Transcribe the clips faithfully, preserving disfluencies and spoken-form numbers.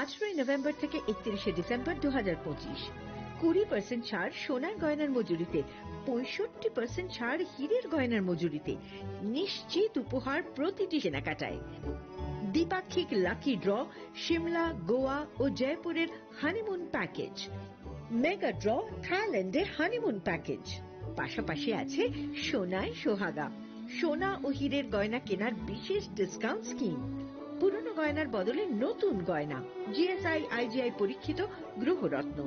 আঠারোই নভেম্বর থেকে একত্রিশে ডিসেম্বর দু হাজার পঁচিশ। কুড়ি পার্সেন্ট ছাড় সোনার গয়নার মজুরিতে, পঁয়ষট্টি পার্সেন্ট ছাড় হীরের গয়নার মজুরিতে। নিশ্চিত উপহার প্রতিটি কেনাকাটায়। দ্বিপাক্ষিক লাকি ড্র, সিমলা, গোয়া ও জয়পুরের হানিমুন প্যাকেজ। মেগা ড্র, থাইল্যান্ডের হানিমুন প্যাকেজ। পাশাপাশি আছে সোনায় সোহাগা, সোনা ও হীরের গয়না কেনার বিশেষ ডিসকাউন্ট স্কিম। পুরনো গয়নার বদলে নতুন গয়না, জিএসআই আইজিআই পরীক্ষিত গ্রহরত্ন,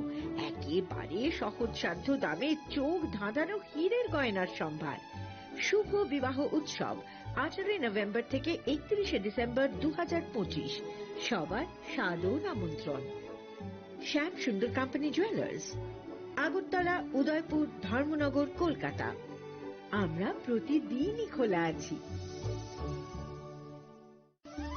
একেবারে সহজসাধ্য দামে চোখ ধাঁধানো হীরের গয়নার সম্ভার। শুভ বিবাহ উৎসব, আঠারোই নভেম্বর থেকে একত্রিশে ডিসেম্বর দু হাজার পঁচিশ। সবার সাদর আমন্ত্রণ। শ্যাম সুন্দর কোম্পানি জুয়েলার্স, আগরতলা, উদয়পুর, ধর্মনগর, কলকাতা। আমরা প্রতিদিনই খোলা আছি।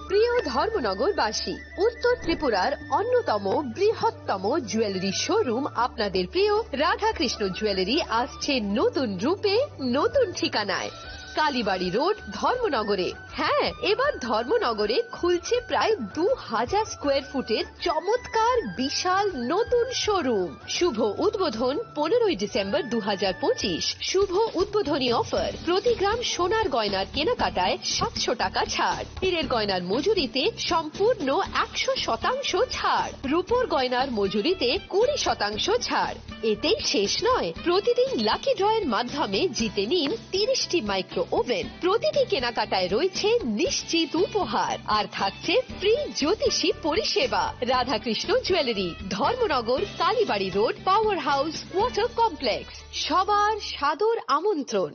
প্রিয় ধর্মনগরবাসী, উত্তর ত্রিপুরার অন্যতম বৃহত্তম জুয়েলারি শোরুম আপনাদের প্রিয় রাধাকৃষ্ণ জুয়েলারি আসছে নতুন রূপে, নতুন ঠিকানায়। কালীবাড়ি রোড, ধর্মনগরে। হ্যাঁ, এবার ধর্মনগরে খুলছে প্রায় দু হাজার স্কোয়ার ফুটের চমৎকার বিশাল নতুন শোরুম। শুভ উদ্বোধন পনেরোই ডিসেম্বর দু হাজার পঁচিশ। শুভ উদ্বোধনী অফার, প্রতি গ্রাম সোনার গয়নার কেনাকাটায় সাতশো টাকা ছাড়, হীরের গয়নার মজুরিতে সম্পূর্ণ একশো শতাংশ ছাড়, রূপোর গয়নার মজুরিতে কুড়ি শতাংশ ছাড়। এতেই শেষ নয়, প্রতিদিন লাকি ড্রয়ের মাধ্যমে জিতে নিন তিরিশটি মাইক্রো ওভেন। প্রতিটি কেনাকাটায় রয়েছে নিশ্চিত উপহার, আর থাকছে ফ্রি জ্যোতিষী পরিষেবা। Radhakrishna jewellery, Dharmanagar, Kalibari road, power house, water complex. সবার সাদর আমন্ত্রণ।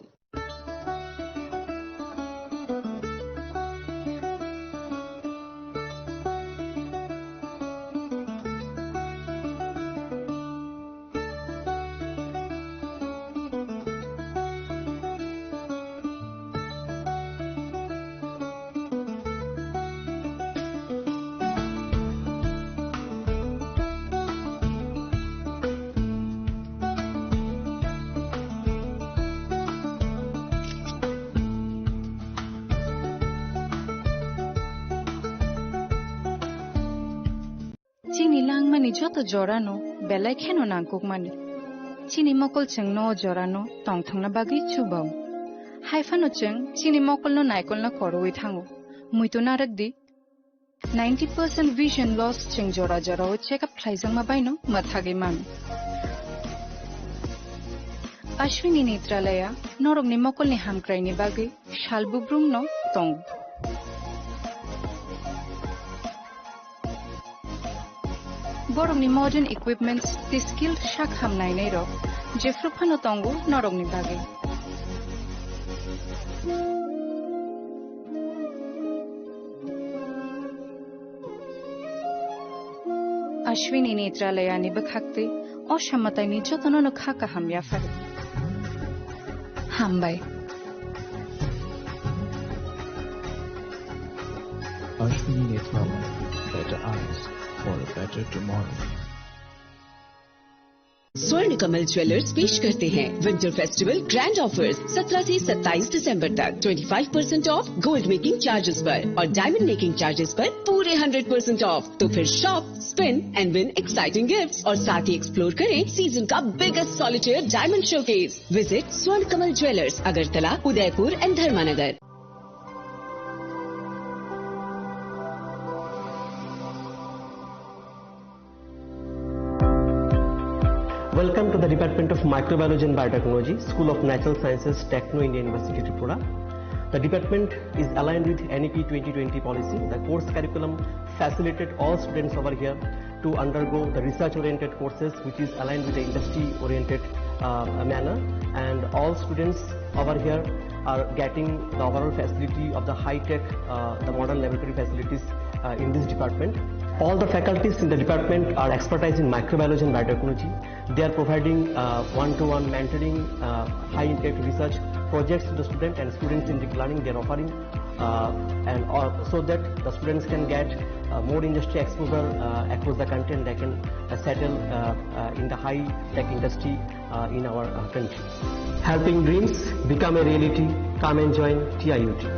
Chini langmani joto jorano belai kheno nangkukmani. Chini mokol chwngno o jorano tongthokna bagwi chubao. Haiphano chwng chini mokolno naikolna korowi thango. Muitu narwkdi, ninety percent vision loss chwng jora jorao check up khlaijakma baino mwthagwi mano. Ashwini Netralaya norokni mokolni hamkraini bagwi sal bubrumno tongo. Borokni modern equipments tei skilled sak ham nainairok jephru phano tongo norokni bagwi. Ashwini Netralayani bwkhaktwi o samataini jotono no kha kaham yaphar. Hambai. Ashwini Netralaya, better eyes for a better tomorrow. स्वर्ण कमल ज्वेलर्स पेश करते हैं winter festival grand offers. सत्रह से सत्ताईस दिसंबर तक twenty five percent of gold making charges पर और डायमंड मेकिंग चार्जेस पर पूरे हंड्रेड परसेंट ऑफ। तो फिर shop, spin and win exciting gifts और साथ ही एक्सप्लोर करें सीजन का biggest solitaire diamond showcase. Visit स्वर्ण कमल ज्वेलर्स, अगरतला, उदयपुर एंड धर्मानगर। Welcome to the Department of Microbiology and Biotechnology, School of Natural Sciences, Techno India University, Tripura. The department is aligned with N E P twenty twenty policy. The course curriculum facilitated all students over here to undergo the research-oriented courses, which is aligned with the industry-oriented, uh, manner. And all students over here are getting the overall facility of the high-tech, uh, the modern laboratory facilities, uh, in this department. All the faculties in the department are expertise in microbiology and biotechnology. They are providing, uh, one-to-one mentoring, uh, high-impact research projects to the student and students-centric learning they are offering, uh, and all, so that the students can get, uh, more industry exposure, uh, across the country, and they can, uh, settle, uh, uh, in the high-tech industry, uh, in our, uh, country. Helping dreams become a reality. Come and join T I U T.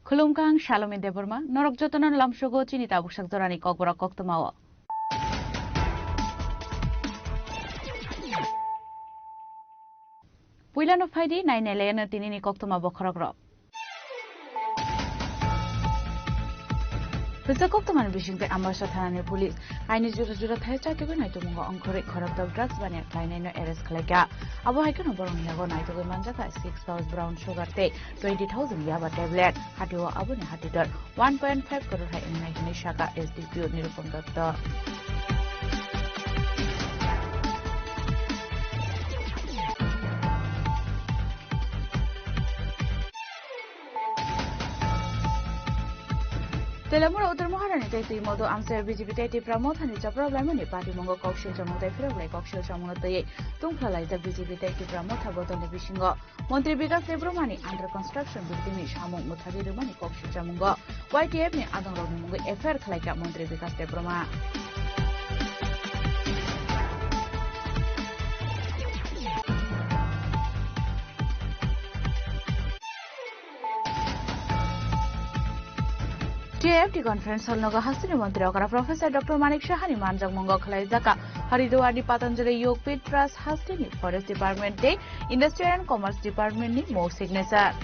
Khulumkha, ang Salome Debbarma, norok jotono lamsogo chini tabuk sak jorani kokborok koktwmao. Puilano phaidi, nainai laiano tinini koktwma bokhorokrok. Hwsa koktwmani bisingtwi Ambasa thanani police kaini jora jora thai chatugwi naitugmungo ongkhorwi khorokdok drugs baniya khlainaino arrest khlaikha. Abo hai kheno borokni yago naitugwi manjakha six pouch brown sugar tei twenty thousand yaba tablet. Hatio aboni hatidor one point five crore hai wngnai hwnwi sakha S D P O Nirupam Dotto. Telamura Uttar Maharani tei twi modo amchai B J P tei Tipra Mothani chapra laimani party mungo koksil chamung tei phirok lai koksil chamungno twiwi tungphla laijak B J P tei Tipra Motha bodolni bisingo. Montri Bikas Debbarmani under construction building ni samung mwthagwi rwmani kok swijak mungo Y T F ni adongrokni mungwi F I R khlaikha Montri Bikas Debbarma. T I F T conference hall nogo hasteni montri okra Professor Doctor Manik Sahani manjak mungo khlaijak Haridwar ni Patanjali Yogpith Trust hasteni Forest Department tei Industry and Commerce Department ni mo signature.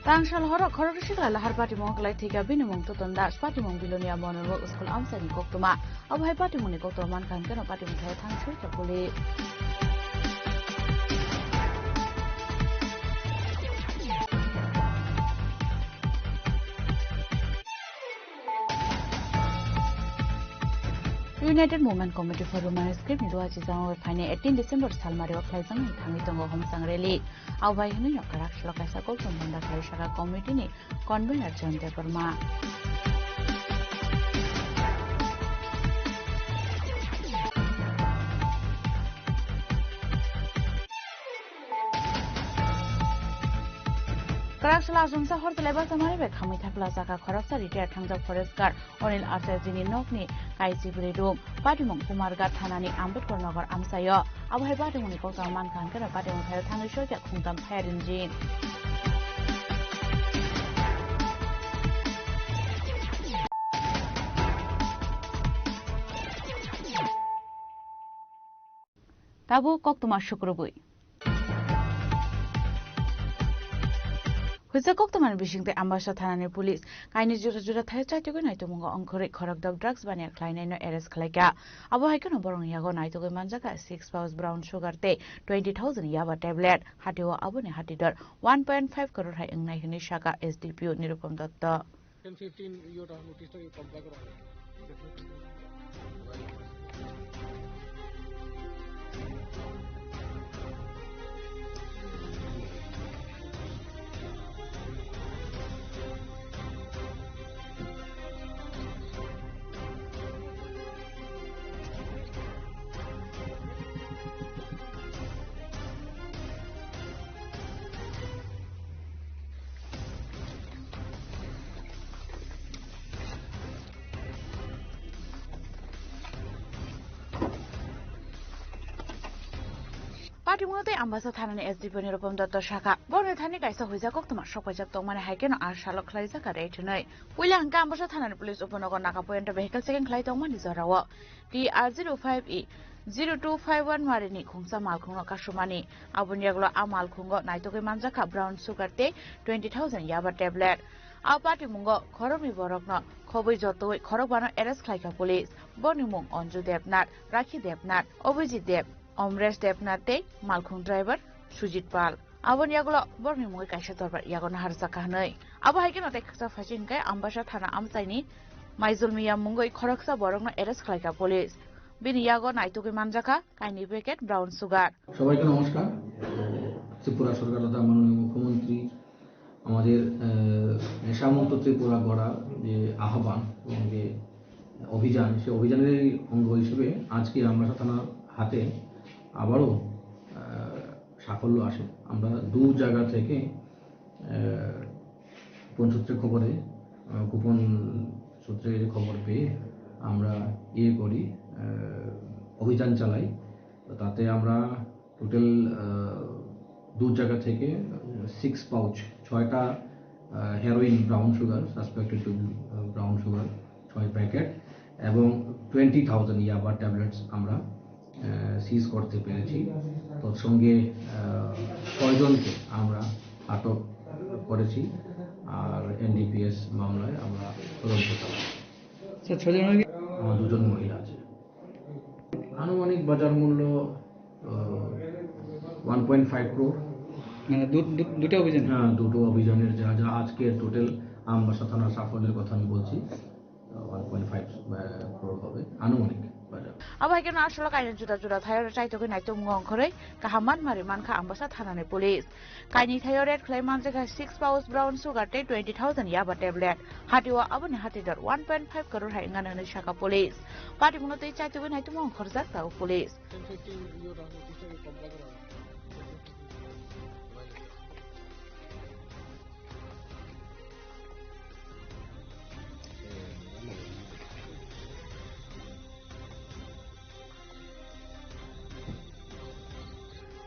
Tangsal horo khoroknwi sikla lahar patimung kwlai thwikha bini mung Toton Das, patimung Bilonia Monorok School amchaini koktwma. Abo hai patimungni koktwma mankha hwnkhe no patimung thai thang sui kha puli. United Movement Committee for Human Rights ni duha chichang phainai eighteen December salmario khlaijaknai thangwi tongo homsang rally. Abo bai hwnwi no kwrak salo kaisa koktwma bondar khlai saka committee ni convener John Debbarma. Kwrak salo achomsa hor twlai bachama bai khamwi thapla saka khoroksa retired thangjak forest guard Anil Acharya ni nokni kaisi bwrwi room. Patimung Kumarghat thanani Ambedkar Nagar amchaio. Abo hai patimungni koktwma mankha hwnkhe no patimung thaio thangwi soikha khungtam firing jin. Tabuk koktwma sukrubwi. Hwsa koktwmani bisingtwi Ambasa thanani police kaini jora jora thai chaitugwi naitugmungo ongkhorwi khorokdok drugs baniya khlainaino arrest khlaikha. Abo hai kheno borokni yago naitugwi manjakha six pouch brown sugar tei twenty thousand yaba tablet. Hatio aboni hatidor one point five crore hai wngnai hwnwi sakha S D P O Nirupam Dotto. Ten fifteen yo ta notice ta comply karo. Patimung tei Ambasa thanani S D P O Nirupam Dotto sakha, borokni thani kaisa huijak koktwma sokpaijak tongmani hai kheno a salo khlaijak ka rate hwnwi. Puila hwnkhe Ambasa thanani police uponogo naga poyonto vehicle checking khlai tongmani jorao T R zero five E zero two five one marini khungsa malkhungno kasumani. Aboni yagulo a malkhungo naitugwi manjakha brown sugar tei twenty thousand yaba tablet. A patimungo khoroknwi borokno khobwi jotoi khorokbano arrest khlaikha police. Borokni mung Anju Debnath, Rakhi Debnath, Abhijit Deb, Amresh Debnath tei malkhung driver Sujit Pal. Aboni yagulo borokni mungwi kaisa dorbar yago naharjakha hwnwi. Abo hai kheno tei khaksa phaising hwnkhe Ambasa thana amchaini Maijol Miyam mungwi khoroksa borokno arrest khlaikha police. Bini yago naitugwi manjakha kaini packet brown sugar. সবাইকে নমস্কার। ত্রিপুরা সরকার তথা মাননীয় মুখ্যমন্ত্রী আমাদের, আহ, নেশামুক্ত ত্রিপুরা গড়ার যে আহ্বান এবং যে অভিযান, সেই অভিযানেরই অঙ্গ হিসেবে আজকে আমবাসা থানার হাতে আবারও, আহ, সাফল্য আসে। আমরা দু জায়গা থেকে, আহ, গোপন সূত্রে খবরে, আহ, গোপন সূত্রে খবর পেয়ে আমরা ইয়ে করি, আহ, অভিযান চালাই। তো তাতে আমরা টোটাল দু জায়গা থেকে সিক্স পাউচ, ছয়টা heroin, brown sugar, suspected two brown sugar, ছয় প্যাকেট এবং টোয়েন্টি থাউজেন্ড ইয়াবা ট্যাবলেটস আমরা সিজ করতে পেরেছি। তৎসঙ্গে আহ, ছয়জনকে আমরা আটক করেছি। আর এনডিপিএস মামলায় আমরা তদন্ত চালাই। স্যার, ছয়জনের কি? আমার দুজন মহিলা আছে। আনুমানিক বাজার মূল্য ওয়ান পয়েন্ট ফাইভ ক্রোর। মানে দু- দু- দুটো অভিযান? হ্যাঁ, দুটো অভিযানের যা যা আজকে টোটাল আমবাসা থানা সাফল্যের কথা আমি বলছি, ওয়ান পয়েন্ট ফাইভ ক্রোর হবে আনুমানিক বাজার। Abo hai kheno aswk kainwi juda juda thaio chaitugwi naitukmung ongkhorwi kaham manmari mankha Ambasa thanani police. Kainwi thaio raid khlai manjakha six pouch brown sugar tei twenty thousand yaba tablet. Hatio aboni hatidor one point five crore hai wngna hwnwi sakha police. Patimungno tei chaitugwi naitukmung ongkhorjak tabuk police.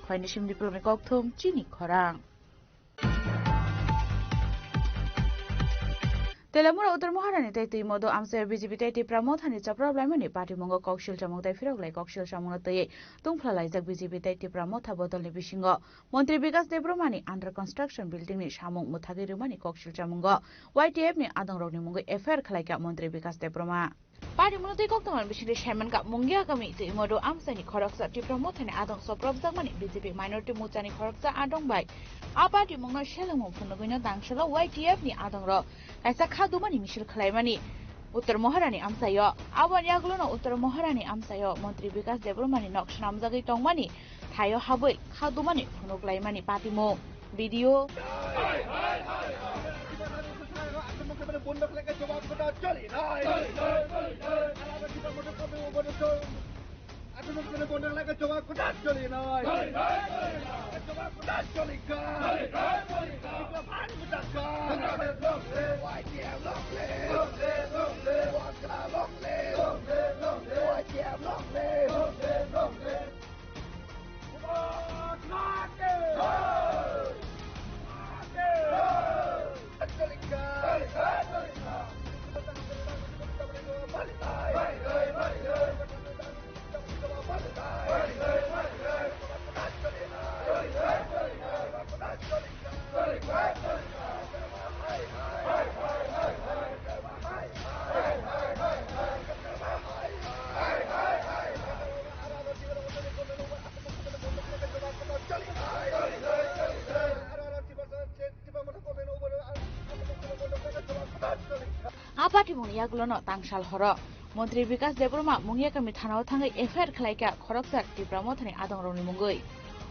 Khoini simni pulni kokthum chini khorang. Telamura Uttar Moharani tei Twimodo amchai B J P tei Tipra Mothani chapra blaimani patimungo koksil chamung tei phirok lai koksil chamungno twiwi tungphla laijak B J P tei Tipra Motha bodolni bisingo. Montri Bikas Debbarmani under construction building ni samung mwthagwi rwmani koksil chamungo Y T F ni adongrokni mungwi F I R khlaikha Montri Bikas Debbarma. Patimungno twi koktwmani bisingtwi saimankha, Mungia kami Twimodo amchaini khoroksa Tipra Mothani adong chopropjakmani B J P minority mochani khoroksa adong bai a patimungno selengmung phunugwino tangsalo Y T F ni adongrok kaisa kha dumani misil khlaimani Uttar Moharani amchaio. Aboni yagulono Uttar Moharani amchaio Montri Bikas Debbarmani nok swnamjagwi tongmani thaio habwi kha dumani phunuk laimani patimung. Video. A patimungni yagulono tangsal horo Montri Bikas Debbarma Mungiakami thanao thangwi F I R khlaikha khoroksa Tipra Mothani adongrokni mungwi.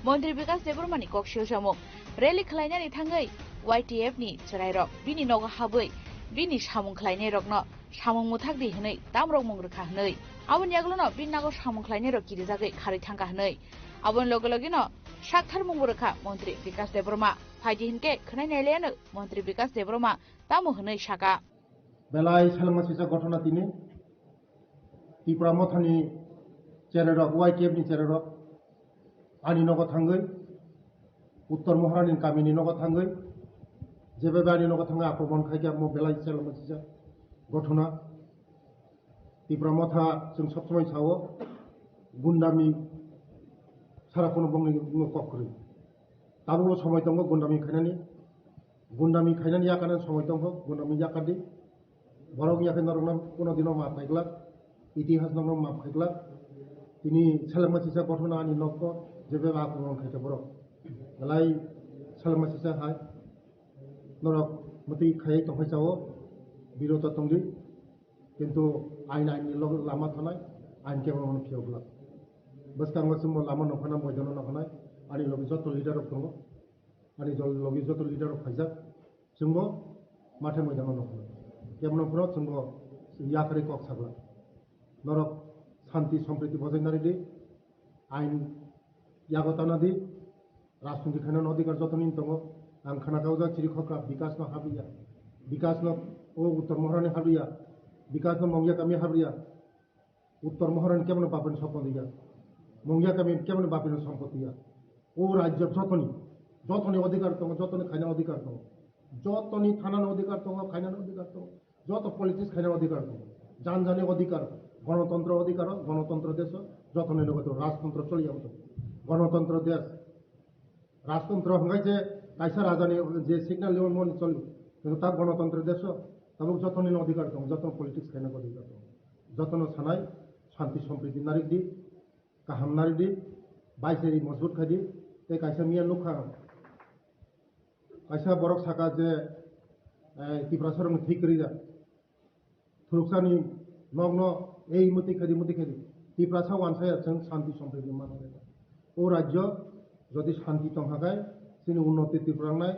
Montri Bikas Debbarmani kok silsamung, rally khlainani thangwi Y T F ni chwrairok bini nogo habwi bini samung khlainairokno samung mwthakdi hwnwi tamrokmung rwkha hwnwi. Aboni yagulono bini nogo samung khlainairok kirijagwi kharwi thangkha hwnwi. Aboni loge logeno saktharmungbo rwkha Montri Bikas Debbarma. Phaidi hinkhe khwnai nailaiano Montri Bikas Debbarma tamo hwnwi saka. Belai selengma sisa ghotona tini Tipra Mothani chererok, Y T F ni chererok ani nogo thangwi, Uttor Moharani kamini nogo thangwi, jebe ani nogo thangwi akromon khaikha, mo belai selengma sisa ghotona. Tipra Motha chwng sob somoi sao, gundami sara kono bongni kok kwrwi. Tabukbo somoi tongo gundami khainani, gundami khainani yakarnani somoi tongo, gundami yakardi. Borok yakhe norokno kono dino maaf khaiglak, itihas norokno maaf khaiglak. Tini selengma sisa ghotona ani nokgo jebe akromon khaikha borok. Belai selengma sisa hai norok mwtwi khaiwi tongphai sao, biroto tongdi. Kintu ain, ain ni log-, lama thanai, ain kebo mano phiyok glak. Bwskango chwngbo lama nokhanai, moidano nokhanai, ani logi joto leader rok tongo, ani jol-, logi joto leader rok phaijak, chwngbo mathe moidano nokhanai. Kebo no phano chwngbo yakarwi kok saglak. Norok santi sompriti bojai naridi, ain yago tana di, rajniti khainani odhikar jotoni tongo. Ang khna kha o jaga chiri khokra, Bikas no habriya, Bikas no o Uttor Moharani habriya, Bikas no Mongya kami habriya, Uttor Mohorani kebono bapani sopno diya. Mungya kami kebono bapani sompoti ya. O rajyo jotoni, jotoni odhikar tongo, jotoni khaina odhikar tongo. Jotoni thanani odhikar tongo, khainani odhikar tongo. Joto politics khaina odhikar tongo. Jan jani odhikar, gonotontro odhikar, gonotontro deso, jotoni nogo to rajtontro choli ya to. Gonotontro des, rajtontro hwnkhai je kaisa rajani je signal limon moni choli. Kintu ta gonotontro deso, tabuk jotoni odhikar tongo, jotono politics khaina odhikar tongo. Jotono sanai, shanti sompriti narikdi, kaham naridi, baiseri mojbut khaidi, tei kaisa miya nukha, kaisa borok saka je, eh, Tiprasa rokni thwi kwrwi ya. Thuruksa ni nokno ei muti khaidi, muti khaidi. Tiprasa wansaya chwng shanti sompriti manwi. O rajyo jodi shanti tongkha khai, chini unnoti Tripura wngnai,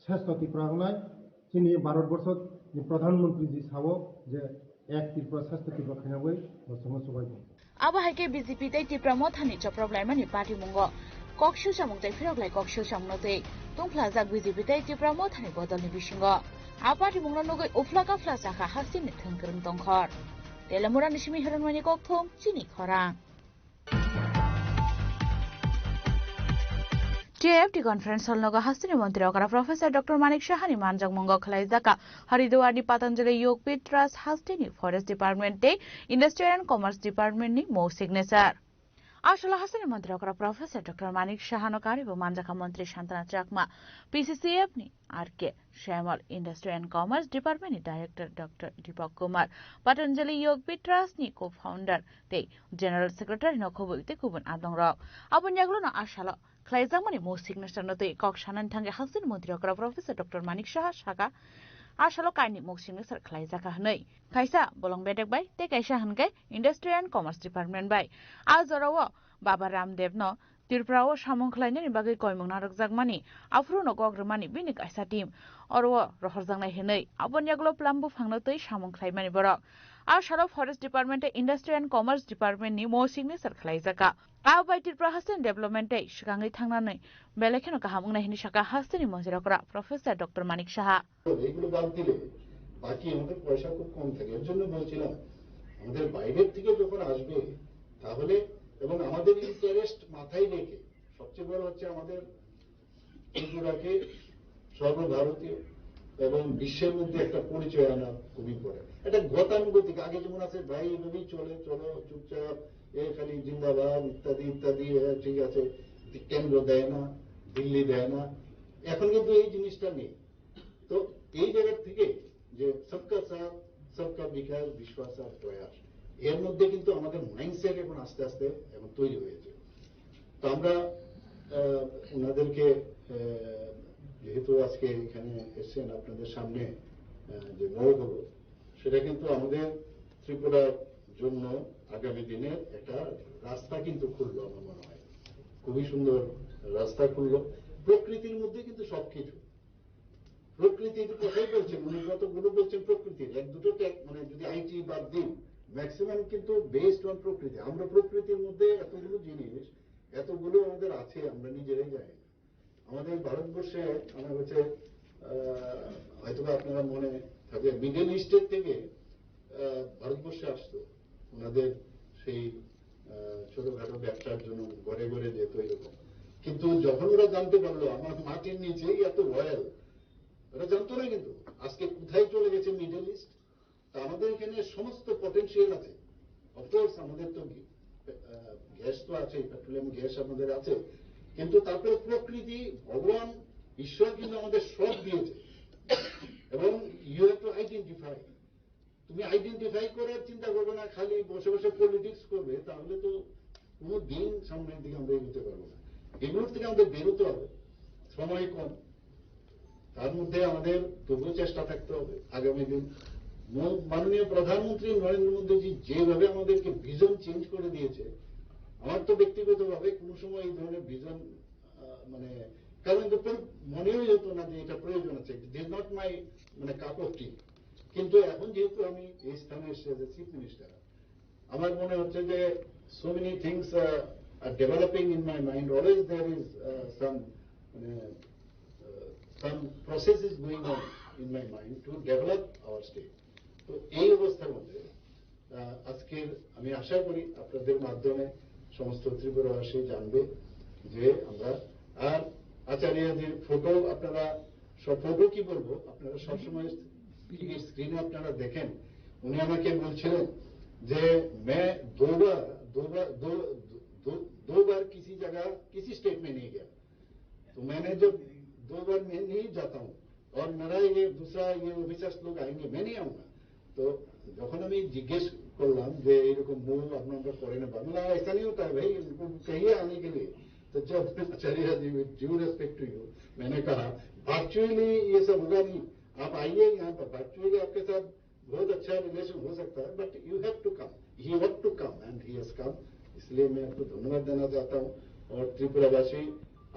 sreshto Tripura wngnai, chini Bharat Borso ni Pradhan Mantri ji sao je ek Tripura, sreshto Tripura khaina bai bo chwngno chubai bo. Abo hai khe B J P tei Tipra Mothani choprok laimani patimungo kok swsamung tei phirok lai kok swsamungno twi tungphlajak B J P tei Tipra Mothani bodolni bisingo. A patimungno nugwi uphla kaphla chakha hasteni thwng kwrwng tongkhor. Telamurani simi Hiranmani kokthum chini khorang. T I F T Conference Hall nogo hasteni montri okra Professor Doctor Manik Sahani manjakmungo khwlaijak Haridwar ni Patanjali Yogpith Trust hasteni Forest Department tei Industry and Commerce Department ni mo signature. A salo hasteni montri okra Professor Doctor Manik Sahano karibo manjakha montri Santana Chakma, P C C F ni R K Shyamlal, Industry and Commerce Department ni Director Doctor Deepak Kumar, Patanjali Yogpith Trust ni co-founder tei General Secretary no khobwi tei kubun adongrok. Aboni yagulo no a salo khwlaijakmani mung signature no twi kok sanani thangwi hasteni montri okra Professor Doctor Manik Saha saka, a salo kainwi mung signature khwlaijakha hwnwi. Kaisa bolong bedek bai tei kaisa hwnkhe Industry and Commerce Department bai. A jorao Baba Ramdev no Tripura o samung khlainani bagwi koimung narwkjakmani, aphuru no kok rwmani bini kaisa team oro o rohorjaknai hwnwi. Aboni yagulo plum buphang no twi samung khlaimani borok. A salo Forest Department tei Industry and Commerce Department ni mo signature khwlaijakha. A bai Tripura hasteni development tei swkangwi thangnani belai kheno kaham wngnai hwnwi sakha hasteni montri okra Professor Doctor Manik Saha. এইগুলো বাদ দিলে বাকি আমাদের পয়সা খুব কম থাকে। এর জন্য বলছিলাম, আমাদের বাইরের থেকে যখন আসবে, তাহলে, এবং আমাদের ইন্টারেস্ট মাথায় রেখে, সবচেয়ে বড় হচ্ছে আমাদের ত্রিপুরাকে সর্বভারতীয় এবং বিশ্বের মধ্যে একটা পরিচয় আনা খুব ইম্পর্টেন্ট। এটা গতানুগতিক, আগে যেমন আছে, ভাই, এভাবেই চলে, চলো চুপচাপ, এ খালি জিন্দাবাদ ইত্যাদি ইত্যাদি, এ ঠিক আছে, কেন্দ্র দেয় না, দিল্লি দেয় না। এখন কিন্তু এই জিনিসটা নেই। তো এই জায়গা থেকে যে সবকা সাথ, সবকা বিকাশ, বিশ্বাস আর প্রয়াস, এর মধ্যে কিন্তু আমাদের মাইন্ডসেট এখন আস্তে আস্তে এখন তৈরি হয়েছে। তো আমরা, আহ, ওনাদেরকে, আহ, যেহেতু আজকে এখানে এসছেন, আপনাদের সামনে, আহ, যে মহড়া হলো, সেটা কিন্তু আমাদের ত্রিপুরার জন্য আগামী দিনে একটা রাস্তা কিন্তু খুললো আমার মনে হয়। খুবই সুন্দর রাস্তা খুললো। প্রকৃতির মধ্যে কিন্তু সবকিছু। প্রকৃতির কথাই বলছেন উনি, যতগুলো বলছেন প্রকৃতির, এক দুটো ট্যাগ, মানে, যদি আইটি বাদ দিন, ম্যাক্সিমাম কিন্তু বেসড অন প্রকৃতি। আমরা প্রকৃতির মধ্যে এতগুলো জিনিস, এতগুলো আমাদের আছে, আমরা নিজেরাই জানি না। আমাদের ভারতবর্ষে, আমার হচ্ছে, আহ, হয়তোবা আপনারা মনে থাকবে, মিডল ইস্টের থেকে, আহ, ভারতবর্ষে আসতো ওনাদের সেই, আহ, ছোটখাটো ব্যবসার জন্য ঘরে ঘরে যেত এরকম। কিন্তু যখন ওরা জানতে পারলো আমার মাটির নিচেই এত অয়েল, ওরা জানতো না কিন্তু আজকে কোথায় চলে গেছে মিডল ইস্ট। তা আমাদের এখানে সমস্ত পটেনশিয়াল আছে। অফকোর্স আমাদের তো, আহ, গ্যাস তো আছে, পেট্রোলিয়াম গ্যাস আমাদের আছে, কিন্তু তারপরে প্রকৃতি, ভগবান, ঈশ্বর কিন্তু আমাদের সব দিয়েছে। এবং ইউ হ্যাভ টু আইডেন্টিফাই। তুমি আইডেন্টিফাই করার চিন্তা করবে না, খালি বসে বসে পলিটিক্স করবে, তাহলে তো কোনো দিন সামনের দিকে আমরা এগোতে পারবো না। এগুলোর থেকে আমাদের বেরোতে হবে, সময় কম, তার মধ্যে আমাদের তবুও চেষ্টা থাকতে হবে। আগামী দিন ম-, মাননীয় প্রধানমন্ত্রী নরেন্দ্র মোদীজি যেভাবে আমাদেরকে ভিশন চেঞ্জ করে দিয়েছে, আমার তো ব্যক্তিগতভাবে কোনো সময় এই ধরনের ভিশন, আহ, মানে, কারণ তো পরি-, মনেই হতো না যে এটা প্রয়োজন আছে, it is not my, মানে, কাপ অফ টি। কিন্তু এখন যেহেতু আমি এই স্থানে এসেছি অ্যাজ এ চিফ মিনিস্টার, আমার মনে হচ্ছে যে so many things, uh, are developing in my mind. Always there is, uh, some, মানে, uh, some process is going on in my mind to develop our state. তো এই অবস্থার মধ্যে, আহ, আজকের আমি আশা করি আপনাদের মাধ্যমে সমস্ত ত্রিপুরাবাসী জানবে যে আমরা, আর আচার্যজির ফটো আপনারা সব, ফটো কি বলবো, আপনারা সবসময় টিভির স্ক্রিনে আপনারা দেখেন, উনি আমাকে বলছিলেন যে मैं दो बार दो बार दो दो दो बार किसी जगह किसी स्टेट में नहीं गया। तो मैंने जब दो बार मैं नहीं जाता हूँ और मेरा ये दूसरा ये ऑफिसर्स लोग आएंगे, मैं नहीं आऊंगा। তো যখন আমি জিজ্ঞেস করলাম যে এরকম মুভ আপনারা করেন না, বাংলা ऐसा नहीं होता है भाई, इनको चाहिए आने के लिए। तो जब आचार्य जी, ड्यू रिस्पेक्ट टू यू, मैंने कहा वर्चुअली ये सब होगा नहीं, आप आइए यहाँ पर, वर्चुअली आपके साथ बहुत अच्छा रिलेशन हो सकता है, but you have to come, he have to come and he has come। इसलिए मैं आपको धन्यवाद देना चाहता हूँ। और त्रिपुरावासी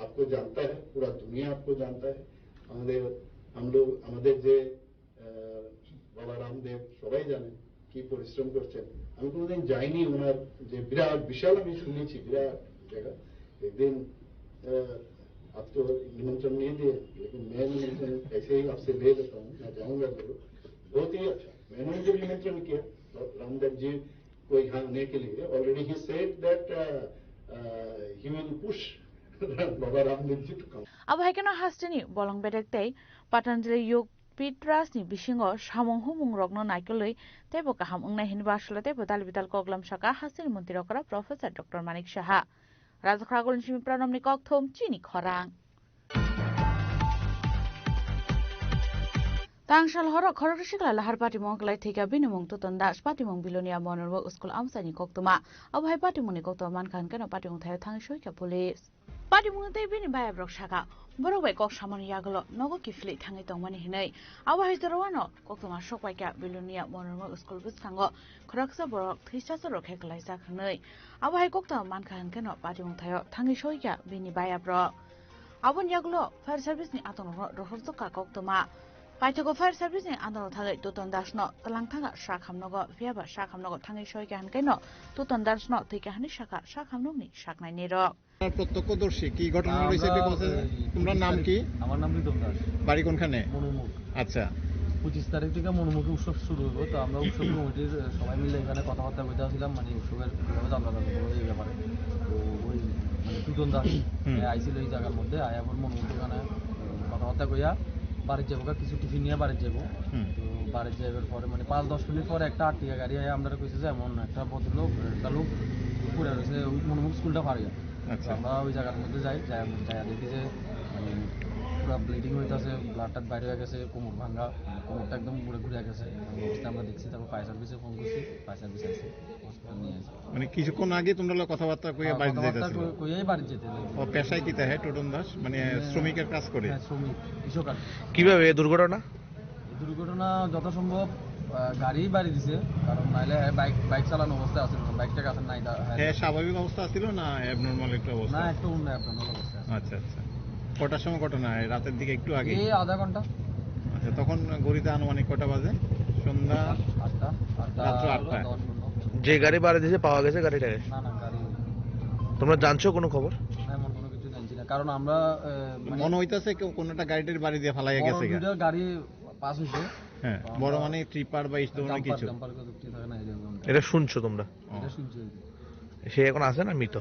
आपको जानता है, पूरा दुनिया आपको जानता है। আমাদের, हम लोग, আমাদের যে আহ, বাবা রামদেব সবাই জানেন কি পরিশ্রম করছেন। আমি কোনোদিন যাইনি ওনার যে বিরাট বিশাল, আমি শুনেছি বিরাট জায়গা। একদিন, আহ, आप तो निमंत्रण नहीं दिए, लेकिन मैं निमंत्रण ऐसे ही आपसे ले लेता हूँ, मैं जाऊंगा जरूर। बहुत ही अच्छा। मैंने उनको निमंत्रण किया रामदेव जी को यहाँ आने के लिए। Already he said that he will push Baba रामदेव ji to come। Abo hai kheno hasteni bolong bedek tei Patanjali Yog Pitrasni bisingo samung humung rokno naikolwi teibo kaham wngnai hinwi aswlai teibo dal bidal koklam saka hasteni montri okra Professor Doctor Manik Saha. Rajakhra Golni simi Pranomni kokthum chini khorang. Tangsal horo khorokre sikla lahar patimung kwlai thwikha bini mung Tuton Das, patimung Bilonia Monormuk School amchaini koktwma. Abo hai patimungni koktwma mankha hwnkhe no patimung thaio thangwi soikha police. Patimungni tei bini bayabrok sakha, borok bai kok samani yagulo nogo kiphilwi thangwi tongmani hinwi. Abo hai jorao ano koktwma sokpaikha Bilonia Monormuk School bwskango khoroksa borok thwisacha rok khe kwlaijak hinwi. Abo hai koktwma mankha hwnkhe no patimung thaio thangwi soikha bini bayabrok. Aboni yagulo fire service ni atongrokno rohorjak kha koktwma. Paithago fire service ni andalo thagwi Tuton Das no twlang thangkha sak hamnogo, phiyaba sak hamnogo thangwi soikha hwnkhe no Tuton Das no thwikha hwnwi sakha sak hamnokni saknaini rok. আপনার প্রত্যক্ষদর্শী কি ঘটনা হ্যাঁ, রয়েছে একটু আমরা বলতে চাই? এই তোমরা পঁচিশ নাম তারিখ, কি? আমার নাম রিতম দাস। বাড়ি কোনখানে? মনোমুখ। আচ্ছা। পঁচিশ তারিখ থেকে মনোমুখে উৎসব শুরু হলো, তো আমরা উৎসব কমিটির, আহ, সবাই মিলে এখানে কথাবার্তা বলতে আসছিলাম, মানে উৎসবের কিভাবে চান্দা দাবি করবো এই ব্যাপারে। তো ওই মানে টুটন দাস, হুম। এ, আইছিল এই জায়গার মধ্যে, আয়া পর মনোমুখে এখানে, উম, কথাবার্তা কইয়া বাড়ির যাবো, কিছু টিফিন নিয়ে বাড়ির যাবো। হুম। তো বাড়ির যাইবার পরে মানে পাঁচ দশ মিনিট পরে একটা আর্টিকা গাড়ি আয়া আমরা কইছে যে এমন একটা ভদ্রলোক, একটা লোক পড়ে রয়েছে ওই মনোমুখ স্কুলটা পার হইয়া। আচ্ছা। তো আমরা ওই জায়গার মধ্যে যাই, যাই, যাই দেখি যে মানে পুরো ব্লিডিং হইতাছে, ব্লাড টাড বাইরে হয়ে গেছে, কোমর ভাঙা, মানে কোমরটা একদম পুরো ঘুরে গেছে। এই অবস্থা আমরা দেখছি, তারপর ফায়ার সার্ভিসে ফোন করছি, ফায়ার সার্ভিস আইছে, হসপিটাল নিয়ে আসে। মানে কিছুক্ষণ আগে তোমরা লোক কথাবার্তা কইয়া হ্যাঁ, বাড়িতে কথাবার্তা যাইতেছিল? কই-, কইয়াই বাড়ি যেতে লাগছে। ও, পেশায় কি তাই? টোটন দাস? মানে হ্যাঁ। শ্রমিকের কাজ করে? হ্যাঁ, শ্রমিক, কৃষক আর কি। কিভাবে এই দুর্ঘটনা? এই দুর্ঘটনা যথাসম্ভব, আহ, গাড়ি বাড়ি দিছে, কারণ নাইলে বাইক, বাইক চালানো অবস্থায় আছে না, বাইকটা কাছে নাই, তা-, হ্যাঁ, স্বাভাবিক অবস্থা ছিল না অ্যাবনর্মাল একটা অবস্থা? না, একটু অন্য অ্যাবনর্মাল অবস্থা আছে। আচ্ছা, আচ্ছা। কটার সময় ঘটনা? এই রাতের দিকে একটু আগে? এই আধা ঘন্টা। আচ্ছা, তখন ঘড়িতে আনুমানিক কটা বাজে? সন্ধ্যা? আটটা, আটটা, রাত্র আটটা। দশ পনেরো। যে গাড়ি বাড়ি দিয়েছে পাওয়া গেছে গাড়িটাকে? না, না, গাড়ি। তোমরা জানছো কোনো খবর? না, এমন কোনো কিছু জানছি না, কারণ আমরা, আহ, মানে মনে হইতাছে কেউ কোনো একটা গাড়িটার বাড়ি দিয়ে ফালাইয়া বড় গেছে গা। দুইটা গাড়ি পাস হইছে। হ্যাঁ, তো বড় আমরা মানে ট্রিপার বা এই ধরনের ডাম্পার, কিছু। ডাম্পার কত কি থাকে না, এই ধরনের। এটা শুনছো তোমরা? এটা ও। শুনছি আর কি। সে এখন আছে না মৃত?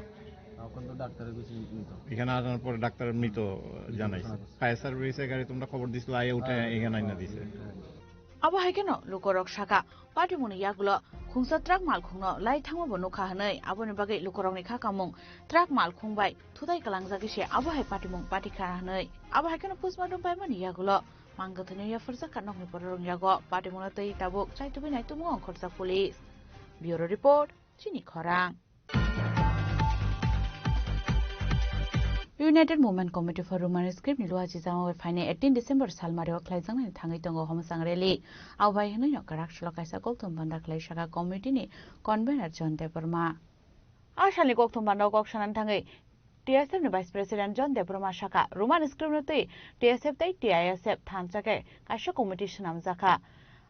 এখন তো ডাক্তারের কাছে মৃত। এখানে আনার পরে ডাক্তার মৃত মৃত জানাইছে। ঘোষণা করছে। ফায়ার সার্ভিসের গাড়ি তোমরা খবর দিছিল, আইয়া উঠে হ্যাঁ, এখানে আইনা হ্যাঁ, দিছে। হ্যাঁ। Abo hai kheno lukorok sakha, patimungni yagulo khungsa truck malkhungno lai thangma bo nukha hwnwi, aboni bagwi lukorokni kha kamung truck malkhung bai thutai kalangjagwi se abo hai patimung patikha hwnwi. Abo hai kheno postmortem paimani yagulo mang kwthwino yapharjak kha nokni bororokni yago, patimungno twi tabuk chaitubui naitukmung ongkhorjak police. Bureau Report, Chini Khorang. United Movement Committee for Roman Script ni luachi jama bai phainai eighteen December salmari o khlaijaknani thangwi tongo homosang rally. Abo bai hwnwi no kwrak salo kaisa kokthum banda khlai saka committee ni convener John Debbarma. A salni kokthum banda o kok sanani thangwi T S F ni Vice President John Debbarma saka, Roman script no twi T S F tei T I S F thansa khe kaisa committee swnamjakha.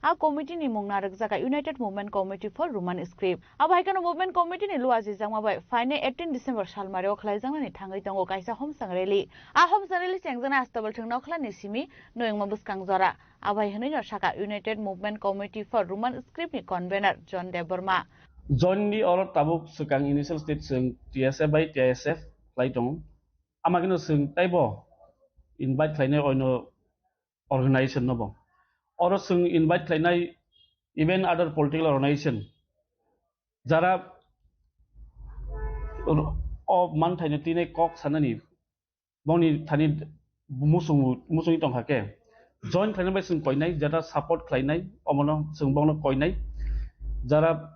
A committee ni mung narwkjakha United Movement Committee for Roman Script. Abo hai kheno Movement Committee ni luachijakma bai phainai eighteen December salmari o khlaijaknani thangwi tongo kaisa homosang rally. A homosang rally chengjaknai Astabal thwng Nokhla ni simi Noyengma bwskang jora. Abo hai hwnwi no saka United Movement Committee for Roman Script ni convener John Debbarma. Jointly oro tabuk swkang initial stage chwng T S F bai T I S F khlai tongo. Ama kheno chwng taibo invite khlainai oino organization no bo. Oro chwng invite khlainai even other political organization jara o manthaino tinai kok sanani bongni thani musung musungwi tongkha khe join khlainai bai chwng koinai, jara support khlainai omono chwng bongno koinai, jara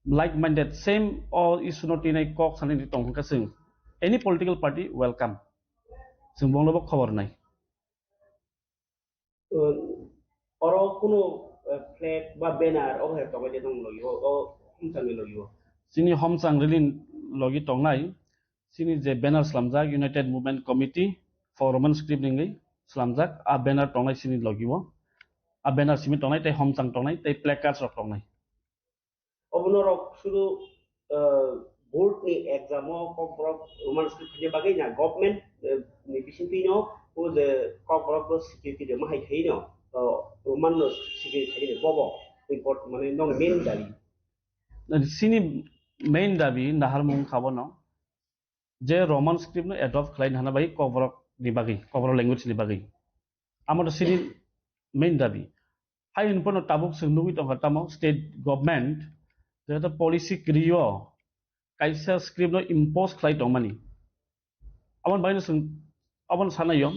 like minded same o issue no tinai kok sanani tongkha khe chwng any political party welcome, chwng bongno bo khobor nai. Oro kuno flag ba banner o hai tongbai de nong logi o homchangni logi o. Chini homchang rally logi tongnai chini je banner slamjak United Movement Committee for Roman Script hingwi slamjak, a banner tongnai chini logi o. A banner simi tongnai tei homchang tongnai tei placards rok tongnai. Obo norok sudu board ni exam o Kokborok Roman script khaina bagwi na government ni bisingtwi no o je Kokborok no security de mahai khai no Roman no security khai de bobo important mane non main dabi. Sini main dabi naharmung kha bono je Roman script no adopt khlai hana bai Kokborok ni bagwi, Kokborok language ni bagwi. Amo to sini main dabi. Hai hwnphano tabuk chwng nugwi tongkha tamo state government jeta policy kwrwi o kaisa script no impose khlai tongmani. Aboni bagwi no chwng aboni sanaio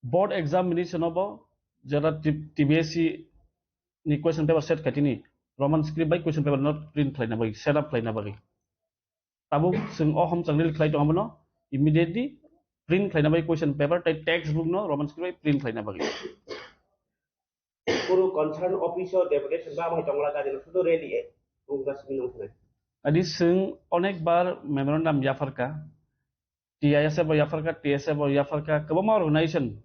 board examination o bo jeta T B S E ni question paper set khaitini Roman script bai question paper no print khlaina bagwi, set up khlaina bagwi. Tabuk chwng o homchang rally khlai tong abono immediately print khlaina bai question paper tei text book no Roman script bai print khlaina bagwi. Kunu concern office o deputation ba mai tongla gadi no sudu rally e. Bung das minung khnai. Adi chwng onek bar memorandum yapharka, T I S F bo yapharka, T S F bo yapharka, kwbangma organization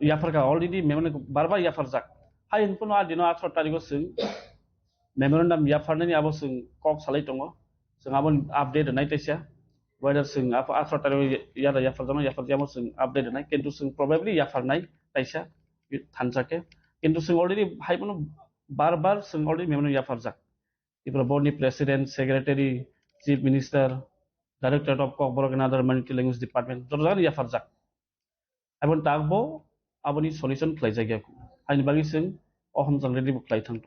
yapharka already memorandum bar bar yapharjak. Hai hwnphano a dino atharo tarikh o chwng memorandum yapharnani abo chwng kok salai tongo. Chwng abo update rwnai taisa. Whether chwng atharo tarikh o yada yapharjakno yapharjamo chwng update rwnai. Kintu chwng probably yapharnai taisa thansa khe. Kintu chwng already hai bono bar bar chwng already memorandum yapharjak. Tripura Board ni President, Secretary, Chief Minister, Directorate of Kokborok and other Minority Language Department, joto jagani yapharjak. Aboni takbo aboni solution khlaijak ya. Haini bagwi chwng o homchang rally bo khlai thang.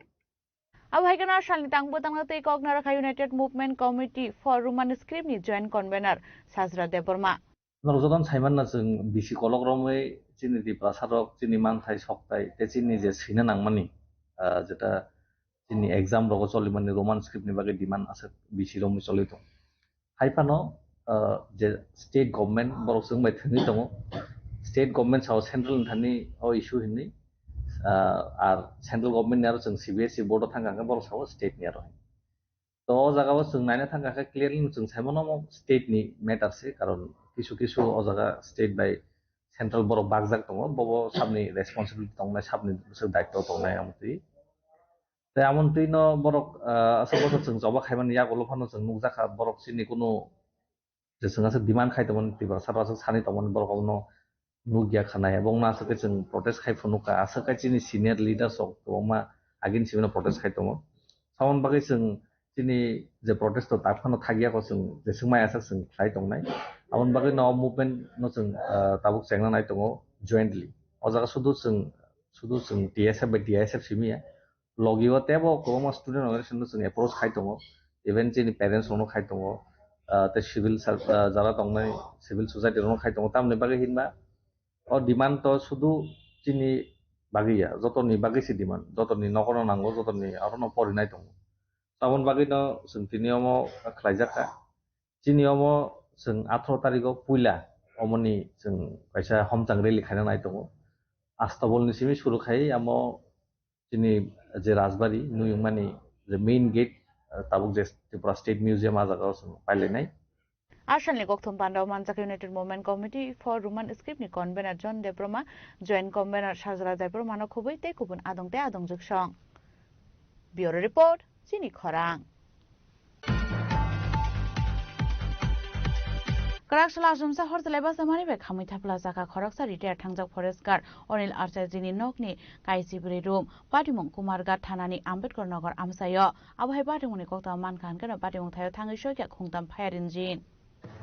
Abo hai kheno salni tangbo tangna tei kok narakha United Movement Committee for Roman Script ni Joint Convener Sajra Debbarma. Norok jotono saimanna chwng bisi kolok romwi chini Tiprasa rok chini manthai soktai tei chini je swina nangmani, ah, jeta chini exam rogo cholimani Roman script ni bagwi demand aswk bisi romwi choli tongo. Hai phano, ah, je state government borok chwng bai thwngwi tongo. State government sao central ni thani o issue hinwi, ah, ar central government ni aro chwng C B S E board o thangkha hwnkhe borok sao state ni aro. To o jaga o chwng naina thangkha khe clearly chwng sai mano omo state ni matter se, karon kisu kisu o jaga state bai central borok bakjak tongo, bobo sabni responsibility tongnai, sabni bwswk daitw tongnai amtwi. Tei amoni twi no borok, ah, aswk bwswk chwng choba khaimani yagulo phano chwng nukjakha borok chini kunu je chwng aswk demand khai tongmani Tiprasa rok aswk sani tongmani borok abono nukya khanai, abo wngna aswk khe chwng protest khai phunukha, aswk khe chini senior leaders rok kwbangma agini simi no protest khai tongo. Aboni bagwi chwng chini je protest o tak phano thakya kho chwng jeswk mai aswk chwng khlai tongnai. Aboni bagwi no movement no chwng, ah, tabuk chengna nai tongo jointly. O jaga sudu chwng, sudu chwng T S F bai T I S F simi ya. Logi o teibo kwbangma student organization no chwng approach khai tongo, even chini parents rok no khai tongo, ah, tei civil ser-, ah, jara tongnai civil society rok no khai tongo, tamoni bagwi hinba o demand to sudu chini bagwi ya, jotoni bagwi se demand, jotoni nogo no nango, jotoni aro no porinai tongo. Aboni bagwi no chwng tini omo khlaijak kha. Chini omo chwng atharo tarikh o puila omoni chwng kaisa homchang rally khaina nai tongo. Astabol ni simi suru khai amo chini je Rajbari nuyungmani je main gate, ah, tabuk je Tripura State Museum ah jaga o chwng pailainai. Asalni kokthum panda o manjak United Movement Committee for Roman Script ni convener John Debbarma, joint convener Sajra Debbarma no khubui tei kubun adong tei adong juksong. Bureau Report, Chini Khorang. Kwrak sala achomsa hor chwlai basa mani bai khamwi thapla jaka khoroksa retired thangjak forest guard Onil Acharyani nokni kaisi bwrwi room, patimung Kumarghat thanani Ambedkar Nagar amchaio. Abo hai patimungni koktwma mankha hwnkhe no patimung thaio thangwi soikha khungtam fire engine.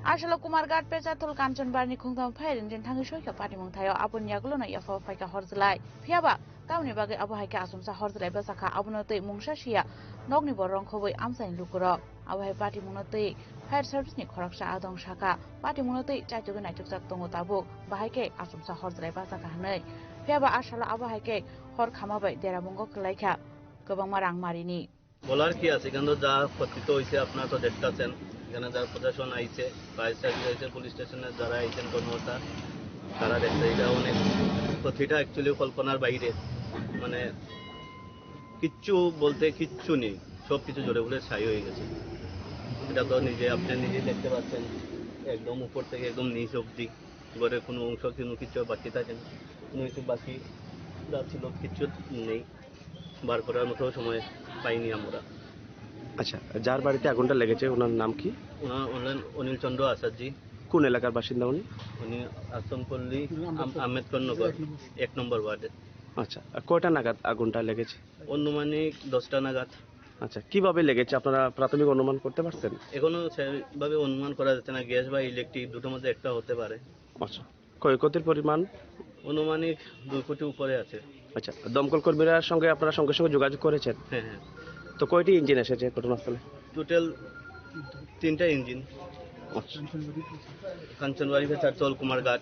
Asalo Kumarghat Pechathul Kanchanbarni khungtam fire engine thangwi soikha patimung thaio. Aboni yagulono yaphao phaikha hor chwlai. Phiyaba tamoni bagwi abo hai khe achomsa hor chwlai bwsakha, abono twi mungsa siya nokni borok wngkhobwi amchaini lukurok. Abo hai patimungno twi fire service ni khoroksa adong sakha, patimungno twi chaitugwi naitukjak tongo tabuk, bahai khe achomsa hor chwlai bwsakha hwnwi. Phiyaba asalo abo hai khe hor khama bai deramungo kwlaikha kwbangma rang marini. বলার কি আছে, এখানে তো যা পতিত হয়েছে আপনারা তো দেখতেছেন, এখানে যারা প্রশাসন আইছে, ফায়ার সার্ভিস আইছে, পুলিশ স্টেশনের যারা আইছেন কর্মকর্তা, তারা দেখছে এটা অনেক ক্ষতিটা অ্যাকচুয়ালি কল্পনার বাইরে। মানে কিচ্ছু বলতে কিচ্ছু নেই, সব কিছু ঝরে পুড়ে ছাই হয়ে গেছে। এটা তো নিজে, আপনি নিজেই দেখতে পাচ্ছেন, একদম উপর থেকে একদম নিচ অবধি। ঘরের কোনো অংশ, কোনো কিছু বাকি থাকে না, কোনো কিছু বাকি যা ছিল কিচ্ছু নেই, বার করার মতো সময় পাইনি আমরা। আচ্ছা, যার বাড়িতে আগুনটা লেগেছে ওনার নাম কি? ওনার, ওনার অনিল চন্দ্র আচার্য। কোন এলাকার বাসিন্দা উনি? উনি আশ্রমপল্লী আম-, আম্বেদকর নগর এক নম্বর ওয়ার্ডে। আচ্ছা, আর কয়টা নাগাদ আগুনটা লেগেছে? আনুমানিক দশটা নাগাদ। আচ্ছা, কিভাবে লেগেছে আপনারা প্রাথমিক অনুমান করতে পারছেন? এখনো সেভাবে অনুমান করা যাচ্ছে না, গ্যাস বা ইলেকট্রিক দুটোর মধ্যে একটা হতে পারে। আচ্ছা, ক্ষয়ক্ষতির পরিমাণ? আনুমানিক দুই কোটি উপরে আছে। আচ্ছা, দমকল কর্মীরা সঙ্গে আপনারা সঙ্গে সঙ্গে যোগাযোগ করেছেন? হ্যাঁ, হ্যাঁ। তো কয়টি ইঞ্জিন এসেছে ঘটনাস্থলে? টোটাল তিনটা ইঞ্জিন। আচ্ছা। কাঞ্চনবাড়ি, ভেচারচল, কুমারঘাট,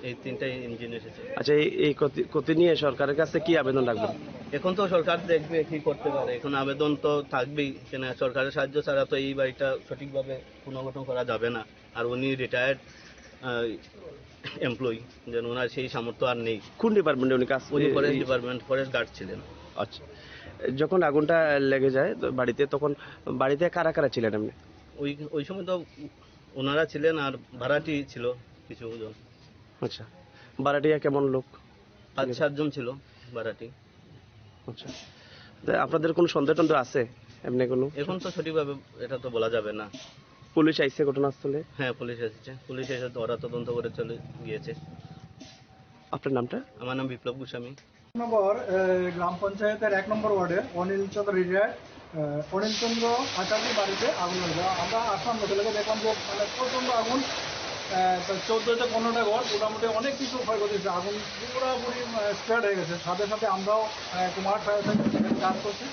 এই তিনটা ইঞ্জিন এসেছে। আচ্ছা, এই, এই ক্ষতি, ক্ষতি নিয়ে সরকারের কাছে কি আবেদন রাখবেন? এখন তো সরকার দেখবে কি করতে পারে, এখন আবেদন তো থাকবেই, কেন সরকারের সাহায্য ছাড়া তো এই বাড়িটা সঠিকভাবে পুনর্গঠন করা যাবে না। আর উনি রিটায়ার্ড, আহ, এমপ্লয়ি, যেন ওনার সেই সামর্থ্য আর নেই। কোন ডিপার্টমেন্টে উনি কাজ, উনি এই, ফরেস্ট এই ডিপার্টমেন্ট, ফরেস্ট গার্ড ছিলেন। আচ্ছা, যখন আগুনটা লেগে যায় তো বাড়িতে, তখন বাড়িতে কারা কারা ছিলেন এমনি? ওই, ওই সময় তো ওনারা ছিলেন আর ভাড়াটি ছিল কিছু জন। আচ্ছা, ভাড়াটিয়া কেমন লোক? পাঁচ সাতজন ছিল ভাড়াটি। আচ্ছা, তা আপনাদের কোনো সন্দেহ টন্দেহ আছে এমনি কোনো? এখন তো সঠিকভাবে এটা তো বলা যাবে না। পুলিশ আইছে ঘটনাস্থলে? হ্যাঁ, পুলিশ এসেছে। পুলিশ এসে তো ওরা তদন্ত করে চলে গিয়েছে। আপনার নামটা? আমার নাম বিপ্লব গোস্বামী। নম্বর, এ, গ্রাম পঞ্চায়েতের এক নম্বর ওয়ার্ডের অনিল চন্দ্র রিটায়ার্ড, এ, অনিল চন্দ্র আচার্যের বাড়িতে আগুন লাগে। আমরা আসলাম, লোকে লোকে দেখলাম যে, মানে, প্রচণ্ড আগুন, এ, প্রায় চোদ্দ থেকে পনেরোটা ঘর, মোটামুটি অনেক কিছু ক্ষয়ক্ষতি হয়েছে। আগুন পুরোপুরি, এ, স্প্রেড হয়ে গেছে। সাথে সাথে আমরাও, এ, কুমার ফায়ার সার্ভিস সেখানে কাজ করছি।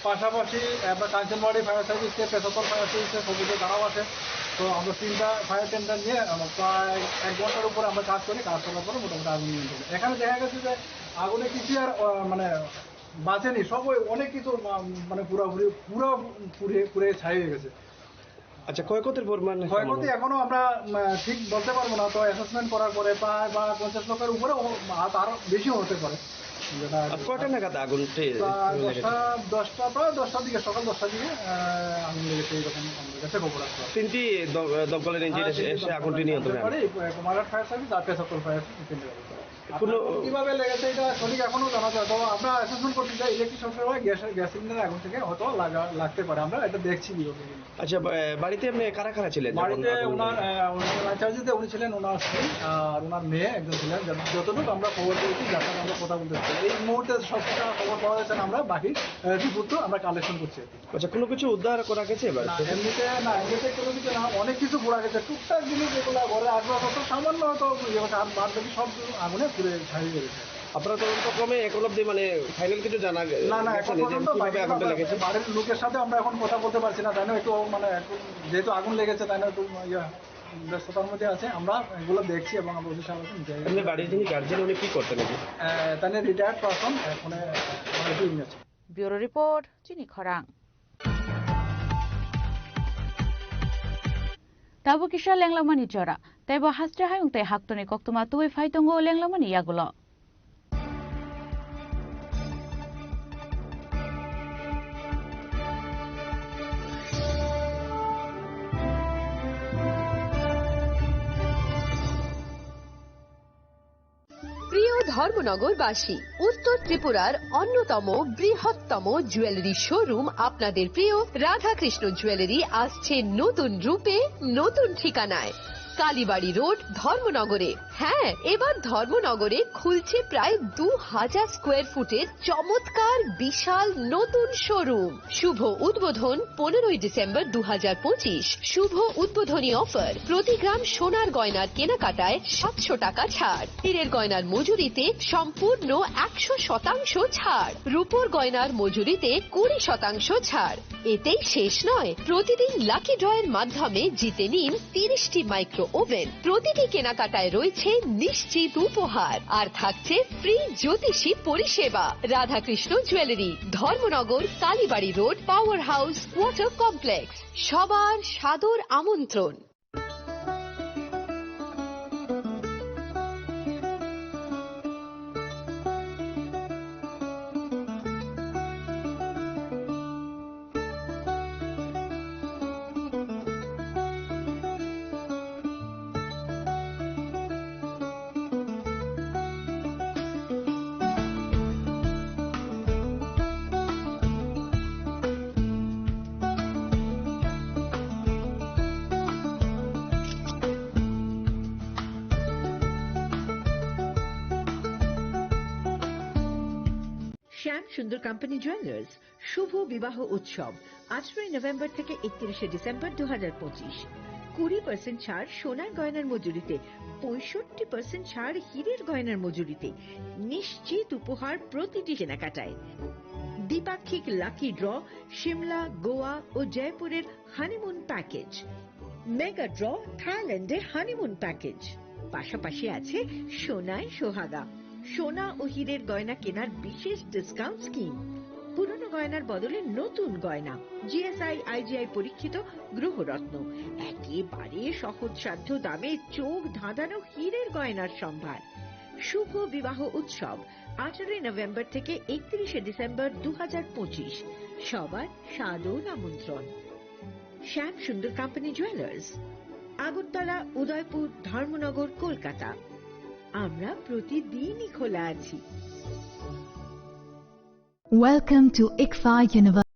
পাশাপাশি, এ, আপনার কাঞ্চনবাড়ি ফায়ার সার্ভিসে, পেশাতল ফায়ার সার্ভিসে, সবুজে তারাও আছে। তো আমরা তিনটা ফায়ার টেন্ডার নিয়ে, আ, প্রায় এক ঘন্টার উপরে আমরা কাজ করি। কাজ করার পরে মোটামুটি আগুন নিয়ন্ত্রণে। এখানে দেখা গেছে যে আগুনে কিছুই আর, আ, মানে, বাঁচেনি, সব ওই অনেক কিছু মা-, মানে পুরাপুরি, পুরা পুড়ে, পুড়ে ছাই হয়ে গেছে। আচ্ছা, ক্ষয়ক্ষতির পরিমাণ ক্ষয়ক্ষতি কেমন? এখনো আমরা, উম, ঠিক বলতে পারবো না, তো অ্যাসেসমেন্ট করার পরে প্রায় বা পঞ্চাশ লক্ষের উপরে ও-, আর আরো বেশিও হতে পারে। যেটা আর কয়টা নাগাদ আগুনটি প্রায় লেগেছে? দশটা, দশটা, প্রায় দশটার দিকে, সকাল দশটার দিকে, আহ, আগুন লেগেছে, এরকম আমাদের কাছে খবর আসছে। তিনটি দ-, দমকলের ইঞ্জিন হ্যাঁ, এসে, তিনটি এসে দমকলের আগুনটি নিয়ন্ত্রণে আনে। পারে, কুমারহাট ফায়ার সার্ভিস আর পেশাপুর ফায়ার সার্ভিস, তিনটে গাড়ি। আহ, কোনো কিভাবে লেগেছে এটা সঠিক এখনো জানা যায়, তবে আমরা অ্যাসেসমেন্ট করতে চাই, ইলেকট্রিক শর্ট সার্কিট বা গ্যাস, গ্যাস সিলিন্ডার আগুন থেকে হয়তো লাগা, লাগতে পারে, আমরা এটা দেখছি বিগত দিনে। আচ্ছা, বা-, বাড়িতে এমনি কারা কারা ছিলেন যখন বাড়িতে আগুন ওনার, লেগেছে? আহ, ওনার আচার্যতে উনি ছিলেন, ওনার স্ত্রী আর ওনার মেয়ে একজন ছিলেন। যত-, যতটুকু আমরা খবর পেয়েছি, যার সাথে আমরা কথা বলতে পারি। এই মুহূর্তে সবটা খবর পাওয়া যাচ্ছে না, আমরা বাকি, আহ, রিপোর্ট তো আমরা কালেকশন করছি আর কি। আচ্ছা, কোনো কিছু উদ্ধার করা গেছে এবার? না, এমনিতে, না, এমনিতে কোনো কিছু না, অনেক কিছু পোড়া গেছে। টুকটাক জিনিস যেগুলো ঘরে আসবাবপত্র সামান্য হয়তো ইয়ে হচ্ছে, আর বাদ বাকি সব আগুনে পুড়ে ছাই হয়ে গেছে। আপনারা তদন্ত ক্রমে এখন অবধি মানে ফাইনাল কিছু জানা গে-, না, না, গেছে এখন নি যে পর্যন্ত কিভাবে বাইরে আগুনটা আমরা লেগেছে? বাড়ির লোকের সাথে আমরা এখন কথা বলতে পারছি না, তাই না? একটু মানে এখন যেহেতু আগুন লেগেছে, তাই না? একটু ইয়ে ব্যস্ততার মধ্যে আছে, আমরা এগুলো দেখছি এবং আমরা অফিসার আছেন, যাই। এমনি বাড়ির যিনি গার্জিয়ান, উনি কি করতেন এই যে? আহ, তাই না, রিটায়ার্ড পারসন, এখন, আহ, মানে, একটু ইংরেজ। Bureau report, Chini Khorang. Tabuk kisa lenglamani jora, tei bo haste hayung tei haktoni koktwma tubui phai tongo lenglamani yagulo. প্রিয় ধর্মনগরবাসী, উত্তর ত্রিপুরার অন্যতম বৃহত্তম জুয়েলারি শোরুম আপনাদের প্রিয় রাধাকৃষ্ণ জুয়েলারি আসছে নতুন রূপে, নতুন ঠিকানায়। কালীবাড়ি রোড, ধর্মনগরে। হ্যাঁ, এবার ধর্মনগরে খুলছে প্রায় দু হাজার স্কোয়ার ফুটের চমৎকার বিশাল নতুন শোরুম। শুভ উদ্বোধন পনেরোই ডিসেম্বর দু হাজার পঁচিশ। শুভ উদ্বোধনী অফার, প্রতি গ্রাম সোনার গয়নার কেনাকাটায় সাতশো টাকা ছাড়, হীরের গয়নার মজুরিতে সম্পূর্ণ একশো শতাংশ ছাড়, রূপোর গয়নার মজুরিতে কুড়ি শতাংশ ছাড়। এতেই শেষ নয়, প্রতিদিন লাকি ড্রয়ের মাধ্যমে জিতে নিন তিরিশটি মাইক্রো ওভেন। প্রতিটি কেনাকাটায় রয়েছে নিশ্চিত উপহার, আর থাকছে ফ্রি জ্যোতিষী পরিষেবা। Radhakrishna jewellery, Dharmanagar, Kalibari road, power house, water complex. সবার সাদর আমন্ত্রণ। শ্যাম সুন্দর কোম্পানি জুয়েলার্স শুভ বিবাহ উৎসব, আঠারোই নভেম্বর থেকে একত্রিশে ডিসেম্বর দু হাজার পঁচিশ। কুড়ি পার্সেন্ট ছাড় সোনার গয়নার মজুরিতে, পঁয়ষট্টি পার্সেন্ট ছাড় হীরের গয়নার মজুরিতে, নিশ্চিত উপহার প্রতিটি কেনাকাটায়। দ্বিপাক্ষিক লাকি ড্র, সিমলা, গোয়া ও জয়পুরের হানিমুন প্যাকেজ। মেগা ড্র, থাইল্যান্ডের হানিমুন প্যাকেজ। পাশাপাশি আছে সোনায় সোহাগা, সোনা ও হীরের গয়না কেনার বিশেষ ডিসকাউন্ট স্কিম। পুরনো গয়নার বদলে নতুন গয়না, জিএসআই, আইজিআই পরীক্ষিত গ্রহরত্ন, একেবারে সহজসাধ্য দামে চোখ ধাঁধানো হীরের গয়নার সম্ভার। শুভ বিবাহ উৎসব, আঠারোই নভেম্বর থেকে একত্রিশে ডিসেম্বর দু হাজার পঁচিশ। সবার সাদর আমন্ত্রণ। শ্যাম সুন্দর কোম্পানি জুয়েলার্স, আগরতলা, উদয়পুর, ধর্মনগর, কলকাতা। আমরা প্রতিদিনই খোলা আছি। Welcome to ICFAI University.